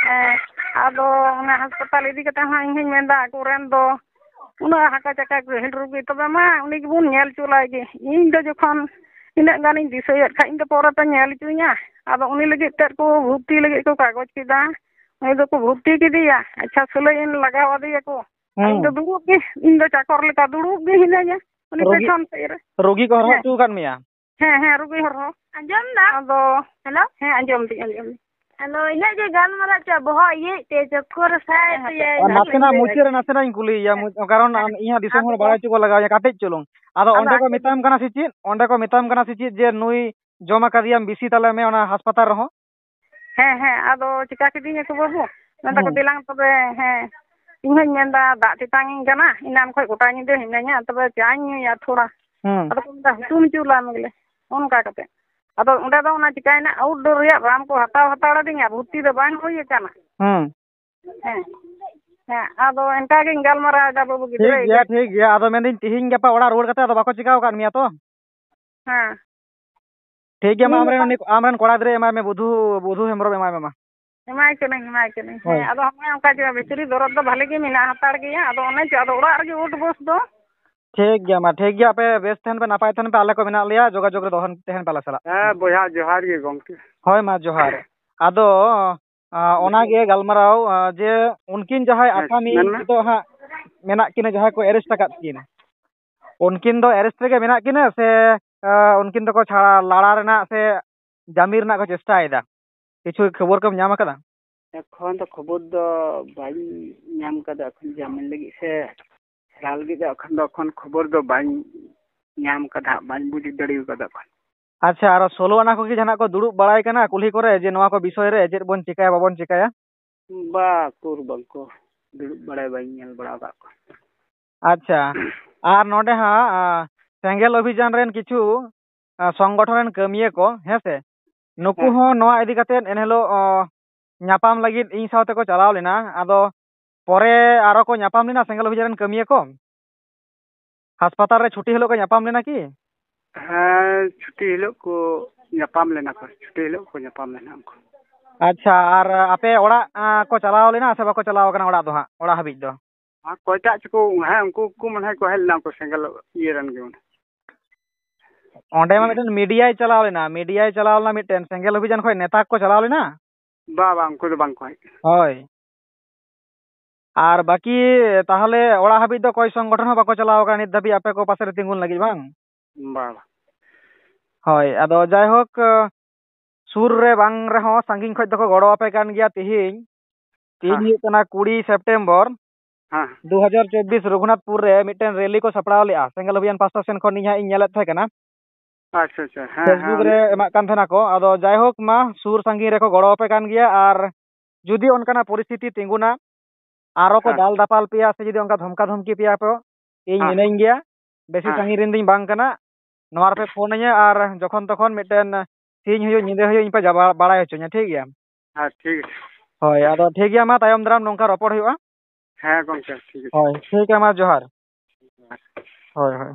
ᱦᱮᱸ, ᱟᱫᱚ ᱚᱱᱟ ᱦᱟᱥᱯᱟᱛᱟᱞ ᱤᱫᱤ ᱠᱟᱛᱮ ᱦᱚᱸ ᱤᱧ ᱦᱚᱧ ᱢᱮᱱᱫᱟ, ᱟᱠᱚ ᱨᱮᱱ ᱫᱚ ᱩᱱᱟᱹᱜ ᱦᱟᱠᱟ ᱪᱟᱠᱟ ᱜᱟᱹᱦᱤᱞ ᱨᱩᱜᱤ, ᱛᱚᱵᱮ ᱢᱟ ᱩᱱᱤ ᱜᱮᱵᱚᱱ ᱧᱮᱞ ᱦᱚᱪᱚ ᱞᱟᱭ ᱜᱮ᱾ ᱤᱧ ᱫᱚ ᱡᱚᱠᱷᱚᱱ ᱤᱱᱟᱹᱜ ᱜᱟᱱᱤᱧ ᱫᱤᱥᱟᱹᱭᱮᱫ ᱠᱷᱟᱡ, ᱤᱧ ᱫᱚ ᱯᱚᱨᱮ ᱯᱮ ᱧᱮᱞ ᱦᱚᱪᱚᱧᱟ᱾ ᱟᱫᱚ ᱩᱱᱤ ᱞᱟᱹᱜᱤᱫ ᱛᱮᱫ ᱠᱚ ᱵᱷᱚᱨᱛᱤ ᱞᱟᱹᱜᱤᱫ ᱠᱚ ᱠᱟᱜᱚᱡᱽ ᱠᱮᱫᱟ, ᱩᱱᱤ ᱫᱚᱠᱚ ᱵᱷᱚᱨᱛᱤ ᱠᱮᱫᱮᱭᱟ᱾ ᱟᱪᱪᱷᱟ, saline ᱞᱟᱜᱟᱣ ᱟᱫᱮᱭᱟᱠᱚ᱾ ᱟᱨ ᱤᱧ ᱫᱚ ᱦᱩᱸ᱾ ᱫᱩᱲᱩᱵ ᱜᱮ, ᱤᱧ ᱫᱚ ᱪᱟᱠᱚᱨ ᱞᱮᱠᱟ ᱫᱩᱲᱩᱵ ᱜᱮ ᱦᱤᱱᱟᱹᱧᱟ, ᱩᱱᱤ ᱨᱩᱜᱤ, ᱯᱮᱪᱷᱚᱱ ᱥᱮᱫ ᱨᱮ᱾ ᱨᱩᱜᱤ ᱠᱚ ᱦᱚᱨᱦᱚ ᱦᱮᱸ᱾ ᱦᱚᱪᱚ ᱟᱠᱟᱫ ᱢᱮᱭᱟ? ᱦᱮᱸ, ᱦᱮᱸ, ᱨᱩᱜᱤ ᱦᱚᱨᱦᱚ᱾ ᱟᱸᱡᱚᱢ ᱫᱟ? ᱟᱫᱚ, hello? ᱦᱮᱸ, ᱟᱸᱡᱚᱢ ᱫᱟᱹᱧ, ᱟᱸᱡᱚᱢ ᱫᱟᱹᱧ᱾ Hello, ᱤᱱᱟᱹᱜ ᱡᱮ ᱜᱟᱞᱢᱟᱨᱟᱣ ᱪᱮᱫ ᱵᱚᱦᱚᱜ ᱤᱭᱟᱹᱭᱮᱫ ᱛᱮ, ᱪᱚᱠᱠᱚᱨ ᱥᱟᱭ ᱦᱮᱸ, ᱛᱮ, ᱦᱮᱸ᱾ ᱟᱨ ᱱᱟᱥᱮᱱᱟᱜ ᱢᱩᱪᱟᱹᱫ ᱨᱮ ᱱᱟᱥᱮᱱᱟᱜ ᱤᱧ ᱠᱩᱞᱤᱭᱮᱭᱟ, ᱦᱮᱸ᱾ ᱢᱩ-, ᱠᱟᱨᱚᱱ ᱟᱢ, ᱤᱧᱟᱹᱜ ᱫᱤᱥᱚᱢ ᱟᱫᱚ, ᱦᱚᱲ ᱵᱟᱲᱟᱭ ᱦᱚᱪᱚ ᱠᱚ ᱞᱟᱜᱟᱣ ᱤᱧᱟ, ᱠᱟᱹᱴᱤᱡ ᱪᱩᱞᱩᱝ᱾ ᱟᱫᱚ ᱟᱫᱚ ᱚᱸᱰᱮ ᱠᱚ ᱟᱸᱡᱚᱢ ᱢᱮᱛᱟᱢ ᱠᱟᱱᱟ ᱥᱮ ᱪᱮᱫ? ᱚᱸᱰᱮ ᱠᱚ ᱢᱮᱛᱟᱢ ᱠᱟᱱᱟ ᱥᱮ ᱪᱮᱫ ᱡᱮ ᱱᱩᱭ ᱡᱚᱢ ᱟᱠᱟᱫᱮᱭᱟᱢ ᱵᱮᱥᱤ ᱛᱟᱞᱮ ᱢᱮ ᱚᱱᱟ ᱦᱟᱥᱯᱟᱛᱟᱞ ᱨᱮᱦᱚᱸ? ᱦᱮᱸ, ᱦᱮᱸ, ᱟᱫᱚ ᱪᱤᱠᱟ ᱠᱤᱫᱤᱧᱟᱠᱚ ᱵᱟᱹᱵᱩ? ᱢᱮᱱᱫᱟᱠᱚ, ᱦᱩᱸ᱾ ᱫᱮᱞᱟᱝ ᱛᱚᱵᱮ, ᱦᱮᱸ, ᱤᱧ ᱦᱚᱧ ᱢᱮᱱᱫᱟ, ᱫᱟᱜ ᱛᱮᱛᱟᱝ ᱤᱧ ᱠᱟᱱᱟ, ᱮᱱᱟᱱ ᱠᱷᱚᱡ ᱜᱚᱴᱟ ᱧᱤᱫᱟᱹ ᱦᱤᱱᱟᱹᱧᱟ, ᱛᱚᱵᱮ ᱪᱟᱧ ᱧᱩᱭᱟ ᱛᱷᱚᱲᱟ᱾ ᱦᱩᱸ᱾ ᱟᱫᱚ ᱠᱚ ᱢᱮᱱᱫᱟ, ᱦᱩᱛᱩᱢ ᱦᱚᱪᱚ ᱞᱟᱝ ᱜᱮᱞᱮ, ᱚᱱᱠᱟ ᱠᱟᱛᱮ᱾ ᱟᱫᱚ ᱚᱸᱰᱮ ᱫᱚ ᱚᱱᱟ ᱪᱤᱠᱟᱭᱮᱱᱟ, outdoor ᱨᱮᱭᱟᱜ ᱨᱟᱱ ᱠᱚ ᱦᱟᱛᱟᱣ ᱦᱟᱛᱟᱲ ᱟᱹᱫᱤᱧᱟ, ᱵᱷᱚᱨᱛᱤ ᱫᱚ ᱵᱟᱝ ᱦᱩᱭ ᱟᱠᱟᱱᱟ᱾ ᱦᱩᱸ᱾ ᱦᱮᱸ, ᱦᱮᱸ, ᱟᱫᱚ ᱮᱱᱠᱟ ᱜᱤᱧ ᱜᱟᱞᱢᱟᱨᱟᱣ ᱮᱫᱟ, ᱵᱟᱹᱵᱩ ᱜᱤᱫᱽᱨᱟᱹ ᱴᱷᱤᱠ ᱜᱮᱭᱟ, ᱤᱭᱟᱹ᱾ ᱴᱷᱤᱠ ᱜᱮᱭᱟ᱾ ᱟᱫᱚ ᱢᱮᱱᱫᱟᱹᱧ, ᱛᱤᱦᱤᱧ ᱜᱟᱯᱟ ᱚᱲᱟᱜ ᱨᱩᱣᱟᱹᱲ ᱠᱟᱛᱮ ᱟᱫᱚ ᱵᱟᱠᱚ ᱪᱤᱠᱟᱹᱣ ᱟᱠᱟᱫ ᱢᱮᱭᱟ ᱛᱚ? ᱦᱮᱸ᱾ ᱴᱷᱤᱠ ᱜᱮᱭᱟ, ᱢᱟ ᱛᱤᱦᱤᱧ ᱟᱢᱨᱮᱱ ᱜᱟᱯᱟ ᱩᱱᱤ, ᱟᱢᱨᱮᱱ ᱠᱚᱲᱟ ᱜᱤᱫᱽᱨᱟᱹ ᱮᱢᱟᱭ ᱢᱮ, ᱵᱩᱫᱷᱩ, ᱵᱩᱫᱷᱩ ᱦᱮᱢᱵᱨᱚᱢ ᱮᱢᱟᱭ ᱢᱮ ᱢᱟ᱾ ᱮᱢᱟᱭ ᱠᱟᱹᱱᱟᱹᱧ, ᱮᱢᱟᱭ ᱠᱟᱹᱱᱟᱹᱧ᱾ ᱦᱳᱭ᱾ ᱦᱮᱸ, ᱟᱫᱚ ᱦᱚᱸᱜᱼᱚᱭ ᱚᱱᱠᱟ ᱡᱮ ᱵᱷᱤᱛᱨᱤ ᱫᱚᱨᱚᱫ ᱫᱚ ᱵᱷᱟᱞᱮ ᱜᱮ ᱢᱮᱱᱟᱜᱼᱟ, ᱦᱟᱛᱟᱲ ᱜᱮᱭᱟ᱾ ᱟᱫᱚ ᱚᱱᱮ ᱪᱚ, ᱟᱫᱚ ᱚᱲᱟᱜ ᱨᱮᱜᱮ ᱳᱴ ᱵᱚᱥ ᱫᱚ᱾ ᱴᱷᱤᱠ ᱜᱮᱭᱟ, ᱢᱟ ᱴᱷᱤᱠ ᱜᱮᱭᱟ, ᱟᱯᱮ ᱵᱮᱥ ᱛᱟᱦᱮᱱ ᱯᱮ, ᱱᱟᱯᱟᱭ ᱛᱟᱦᱮᱱ ᱯᱮ, ᱟᱞᱮ ᱠᱚ ᱢᱮᱱᱟᱜ ᱞᱮᱭᱟ, ᱡᱳᱜᱟᱡᱳᱜᱽ ᱨᱮ ᱫᱚᱦᱚᱱ ᱛᱟᱦᱮᱱ ᱯᱮ ᱟᱞᱮ ᱥᱟᱞᱟᱜ᱾ ᱦᱮᱸ ᱵᱚᱭᱦᱟ, ᱡᱚᱦᱟᱨ ᱜᱮ ᱜᱚᱢᱠᱮ᱾ ᱦᱳᱭ, ᱢᱟ ᱡᱚᱦᱟᱨ᱾ ᱟᱫᱚ, ᱟ, ᱚᱱᱟᱜᱮ ᱜᱟᱞᱢᱟᱨᱟᱣ, ᱟ, ᱡᱮ ᱩᱱᱠᱤᱱ ᱡᱟᱦᱟᱸᱭ ᱦᱮᱸ, ᱟᱥᱟᱢᱤ ᱢᱮᱱ ᱢᱮ᱾ ᱱᱤᱛᱚᱜ ᱦᱟᱸᱜ ᱢᱮᱱᱟᱜ ᱠᱤᱱᱟ, ᱡᱟᱦᱟᱸᱭ ᱠᱚ arrest ᱟᱠᱟᱫ ᱠᱤᱱ, ᱩᱱᱠᱤᱱ ᱫᱚ arrest ᱨᱮᱜᱮ ᱢᱮᱱᱟᱜ ᱠᱤᱱᱟ ᱥᱮ, ᱟ, ᱩᱱᱠᱤᱱ ᱫᱚᱠᱚ ᱪᱷᱟᱲᱟ, ᱞᱟᱲᱟ ᱨᱮᱱᱟᱜ ᱥᱮ ᱡᱟᱢᱤᱱ ᱨᱮᱱᱟᱜ ᱠᱚ ᱪᱮᱥᱴᱟᱭᱮᱫᱟ? ᱠᱤᱪᱷᱩ ᱠᱷᱚᱵᱚᱨ ᱠᱚᱢ ᱧᱟᱢ ᱟᱠᱟᱫᱟ? ᱮᱠᱷᱚᱱ ᱫᱚ ᱠᱷᱚᱵᱚᱨ ᱫᱚ ᱵᱟᱹᱧ ᱧᱟᱢ ᱠᱟᱫᱟ, ᱮᱠᱷᱚᱱ ᱡᱟᱢᱤᱱ ᱞᱟᱹᱜᱤᱫ ᱥᱮ ᱪᱷᱟᱲᱟ ᱞᱟᱹᱜᱤᱫ ᱫᱚ ᱮᱠᱷᱚᱱ ᱫᱚ, ᱮᱠᱷᱚᱱ ᱠᱷᱚᱵᱚᱨ ᱫᱚ ᱵᱟᱹᱧ ᱧᱟᱢ ᱠᱟᱫᱟ ᱦᱟᱸᱜ, ᱵᱟᱹᱧ ᱵᱩᱡᱽ ᱫᱟᱲᱮ ᱠᱟᱫᱟ ᱮᱠᱷᱚᱱ᱾ ᱟᱪᱪᱷᱟ, ᱟᱨ ᱥᱳᱞᱳ ᱟᱱᱟ ᱠᱚᱜᱮ ᱡᱟᱦᱟᱱᱟᱜ ᱠᱚ ᱫᱩᱲᱩᱵ ᱵᱟᱲᱟᱭ ᱠᱟᱱᱟ ᱠᱩᱞᱦᱤ ᱠᱚᱨᱮ, ᱡᱮ ᱱᱚᱣᱟ ᱠᱚ ᱵᱤᱥᱚᱭ ᱨᱮ ᱪᱮᱫ ᱵᱚᱱ ᱪᱤᱠᱟᱹᱭᱟ, ᱵᱟᱵᱚᱱ ᱪᱤᱠᱟᱹᱭᱟ? ᱵᱟ, ᱩᱠᱩᱨ ᱵᱟᱝᱠᱚ ᱫᱩᱲᱩᱵ ᱵᱟᱲᱟᱭ, ᱵᱟᱹᱧ ᱧᱮᱞ ᱵᱟᱲᱟ ᱟᱠᱟᱫ ᱠᱚᱣᱟ᱾ ᱟᱪᱪᱷᱟ, ᱟᱨ ᱱᱚᱰᱮ ᱦᱟᱸᱜ, ᱟ, ᱥᱮᱸᱜᱮᱞ ᱚᱵᱷᱤᱡᱟᱱ ᱨᱮᱱ ᱠᱤᱪᱷᱩ, ᱟ, ᱥᱚᱝᱜᱚᱴᱷᱚᱱ ᱨᱮᱱ ᱠᱟᱹᱢᱤᱭᱟᱹ ᱠᱚ, ᱦᱮᱸ ᱥᱮ, ᱱᱩᱠᱩ ᱦᱮᱸ᱾ ᱦᱚᱸ ᱱᱚᱣᱟ ᱤᱫᱤ ᱠᱟᱛᱮᱫ ᱮᱱᱦᱤᱞᱳᱜ, ᱚ, ᱧᱟᱯᱟᱢ ᱞᱟᱹᱜᱤᱫ ᱤᱧ ᱥᱟᱶᱛᱮ ᱠᱚ ᱪᱟᱞᱟᱣ ᱞᱮᱱᱟ᱾ ᱟᱫᱚ ᱯᱚᱨᱮ ᱟᱨᱚ ᱠᱚ ᱧᱟᱯᱟᱢ ᱞᱮᱱᱟ ᱥᱮᱸᱜᱮᱞ ᱚᱵᱷᱤᱡᱟᱱ ᱨᱮᱱ ᱠᱟᱹᱢᱤᱭᱟᱹ ᱠᱚ? ᱦᱟᱥᱯᱟᱛᱟᱞ ᱨᱮ ᱪᱷᱩᱴᱤ ᱦᱤᱞᱳᱜ ᱠᱚ ᱧᱟᱯᱟᱢ ᱞᱮᱱᱟ ᱠᱤ? ᱦᱮᱸ, ᱪᱷᱩᱴᱤ ᱦᱤᱞᱳᱜ ᱠᱚ ᱧᱟᱯᱟᱢ ᱞᱮᱱᱟ ᱠᱚ, ᱪᱷᱩᱴᱤ ᱦᱤᱞᱳᱜ ᱠᱚ ᱧᱟᱯᱟᱢ ᱞᱮᱱᱟ ᱩᱱᱠᱩ᱾ ᱟᱪᱪᱷᱟ, ᱟᱨ ᱟᱯᱮ ᱚᱲᱟᱜ, ᱟᱸ, ᱠᱚ ᱪᱟᱞᱟᱣ ᱞᱮᱱᱟ ᱥᱮ ᱵᱟᱠᱚ ᱪᱟᱞᱟᱣ ᱠᱟᱱᱟ ᱚᱲᱟᱜ ᱫᱚ ᱦᱟᱸᱜ, ᱚᱲᱟᱜ ᱦᱟᱹᱵᱤᱡ ᱫᱚ? ᱟᱨ ᱚᱠᱚᱭᱴᱟᱜ ᱪᱚᱠᱚ, ᱦᱮᱸ, ᱩᱱᱠᱩ ᱠᱚ ᱢᱚᱱᱮ ᱦᱚᱭ ᱠᱚ ᱦᱮᱡ ᱞᱮᱱᱟ, ᱩᱱᱠᱩ ᱥᱮᱸᱜᱮᱞ ᱤᱭᱟᱹ ᱨᱮᱱ ᱜᱮ ᱢᱚᱱᱮ ᱦᱚᱭ᱾ ᱚᱸᱰᱮ ᱢᱟ ᱢᱤᱫᱴᱮᱱ ᱢᱤᱰᱤᱭᱟᱭ ᱪᱟᱞᱟᱣ ᱞᱮᱱᱟ, ᱢᱤᱰᱤᱭᱟᱭ ᱪᱟᱞᱟᱣ ᱞᱮᱱᱟ ᱢᱤᱫᱴᱮᱱ, ᱥᱮᱸᱜᱮᱞ ᱚᱵᱷᱤᱡᱟᱱ ᱠᱷᱚᱱ ᱱᱮᱛᱟ ᱠᱚ ᱪᱟᱞᱟᱣ ᱞᱮᱱᱟ? ᱵᱟ, ᱵᱟ, ᱩᱱᱠᱩ ᱫᱚ ᱵᱟᱝ ᱠᱚ ᱦᱮᱡ ᱠᱟᱱᱟ᱾ ᱦᱳᱭ᱾ ᱟᱨ ᱵᱟᱹᱠᱤ ᱛᱟᱦᱚᱞᱮ ᱚᱲᱟᱜ ᱦᱟᱹᱵᱤᱡ ᱫᱚ ᱚᱠᱚᱭ ᱥᱚᱝᱜᱚᱴᱷᱚᱱ ᱦᱚᱸ ᱵᱟᱠᱚ ᱪᱟᱞᱟᱣ ᱟᱠᱟᱱᱟ ᱱᱤᱛ ᱫᱷᱟᱹᱵᱤᱡ ᱟᱯᱮ ᱠᱚ ᱯᱟᱥᱮ ᱨᱮ ᱛᱤᱸᱜᱩᱱ ᱞᱟᱹᱜᱤᱫ, ᱵᱟᱝ? ᱵᱟ, ᱵᱟ᱾ ᱦᱳᱭ, ᱟᱫᱚ ᱡᱟᱭᱦᱳᱠ, ᱥᱩᱨ ᱨᱮ ᱵᱟᱝ ᱨᱮᱦᱚᱸ ᱥᱟᱺᱜᱤᱧ ᱠᱷᱚᱱ ᱫᱚᱠᱚ ᱜᱚᱲᱚ ᱟᱯᱮ ᱠᱟᱱ ᱜᱮᱭᱟ᱾ ᱛᱤᱦᱤᱧ, ᱛᱤᱦᱤᱧ ᱦᱮᱸ᱾ ᱦᱩᱭᱩᱜ ᱠᱟᱱᱟ ᱠᱩᱲᱤ ᱥᱮᱯᱴᱮᱢᱵᱚᱨ ᱦᱮᱸ᱾ ᱫᱩ ᱦᱟᱡᱟᱨ ᱪᱚᱵᱵᱤᱥ, ᱨᱚᱜᱷᱩᱱᱟᱛᱷᱯᱩᱨ ᱨᱮ ᱢᱤᱫᱴᱮᱱ ᱨᱮᱞᱤ ᱠᱚ ᱥᱟᱯᱲᱟᱣ ᱞᱮᱜᱼᱟ ᱥᱮᱸᱜᱮᱞ ᱚᱵᱷᱤᱭᱟᱱ ᱯᱟᱥᱴᱟ ᱥᱮᱱ ᱠᱷᱚᱱ, ᱤᱧ ᱦᱟᱸᱜ ᱤᱧ ᱧᱮᱞᱮᱫ ᱛᱟᱦᱮᱸ ᱠᱟᱱᱟ᱾ ᱟᱪᱪᱷᱟ, ᱟᱪᱪᱷᱟ, ᱦᱮᱸ, ᱦᱮᱸ, Facebook ᱨᱮ ᱚᱱᱟ ᱮᱢᱟᱜ ᱠᱟᱱ ᱛᱟᱦᱮᱱᱟ ᱠᱚ᱾ ᱟᱫᱚ ᱡᱟᱭᱦᱳᱠ, ᱢᱟ, ᱥᱩᱨ ᱥᱟᱺᱜᱤᱧ ᱨᱮᱠᱚ ᱜᱚᱲᱚ ᱟᱯᱮ ᱠᱟᱱ ᱜᱮᱭᱟ, ᱟᱨ ᱡᱩᱫᱤ ᱚᱱᱠᱟᱱᱟᱜ ᱯᱚᱨᱤᱥᱛᱷᱤᱛᱤ ᱛᱤᱸᱜᱩᱱᱟ, ᱟᱨᱚ ᱠᱚ ᱦᱮᱸ᱾ ᱫᱟᱞ ᱫᱟᱯᱟᱞ ᱯᱮᱭᱟ ᱥᱮ ᱡᱩᱫᱤ ᱚᱱᱠᱟ ᱫᱷᱚᱢᱠᱟ ᱫᱷᱚᱢᱠᱤ ᱯᱮᱭᱟ ᱠᱚ, ᱤᱧ ᱦᱮᱸ᱾ ᱢᱤᱱᱟᱹᱧ ᱜᱮᱭᱟ, ᱵᱮᱥᱤ ᱦᱮᱸ᱾ ᱥᱟᱺᱜᱤᱧ ᱨᱮᱱ ᱫᱚᱧ ᱵᱟᱝ ᱠᱟᱱᱟ᱾ ᱱᱚᱣᱟ ᱨᱮᱯᱮ ᱯᱷᱳᱱ ᱟᱹᱧᱟ ᱟᱨ ᱡᱚᱠᱷᱚᱱ ᱛᱚᱠᱷᱚᱱ ᱢᱤᱫᱴᱮᱱ ᱥᱤᱧ ᱦᱩᱭᱩᱜ, ᱧᱤᱫᱟᱹ ᱦᱩᱭᱩᱜ, ᱤᱧ ᱯᱮ ᱡᱟ-, ᱵᱟᱲᱟᱭ ᱦᱚᱪᱚᱧᱟ, ᱴᱷᱤᱠ ᱜᱮᱭᱟ? ᱦᱮᱸ, ᱴᱷᱤᱠ ᱟᱪᱷᱮ᱾ ᱦᱳᱭ, ᱟᱫᱚ ᱴᱷᱤᱠ ᱜᱮᱭᱟ, ᱢᱟ, ᱛᱟᱭᱚᱢ ᱫᱟᱨᱟᱢ ᱱᱚᱝᱠᱟ ᱨᱚᱯᱚᱲ ᱦᱩᱭᱩᱜᱼᱟ᱾ ᱦᱮᱸ ᱜᱚᱢᱠᱮ, ᱴᱷᱤᱠ ᱟᱪᱷᱮ᱾ ᱦᱳᱭ, ᱴᱷᱤᱠ ᱜᱮᱭᱟ, ᱢᱟ, ᱡᱚᱦᱟᱨ᱾ ᱦᱳᱭ, ᱦᱳᱭ᱾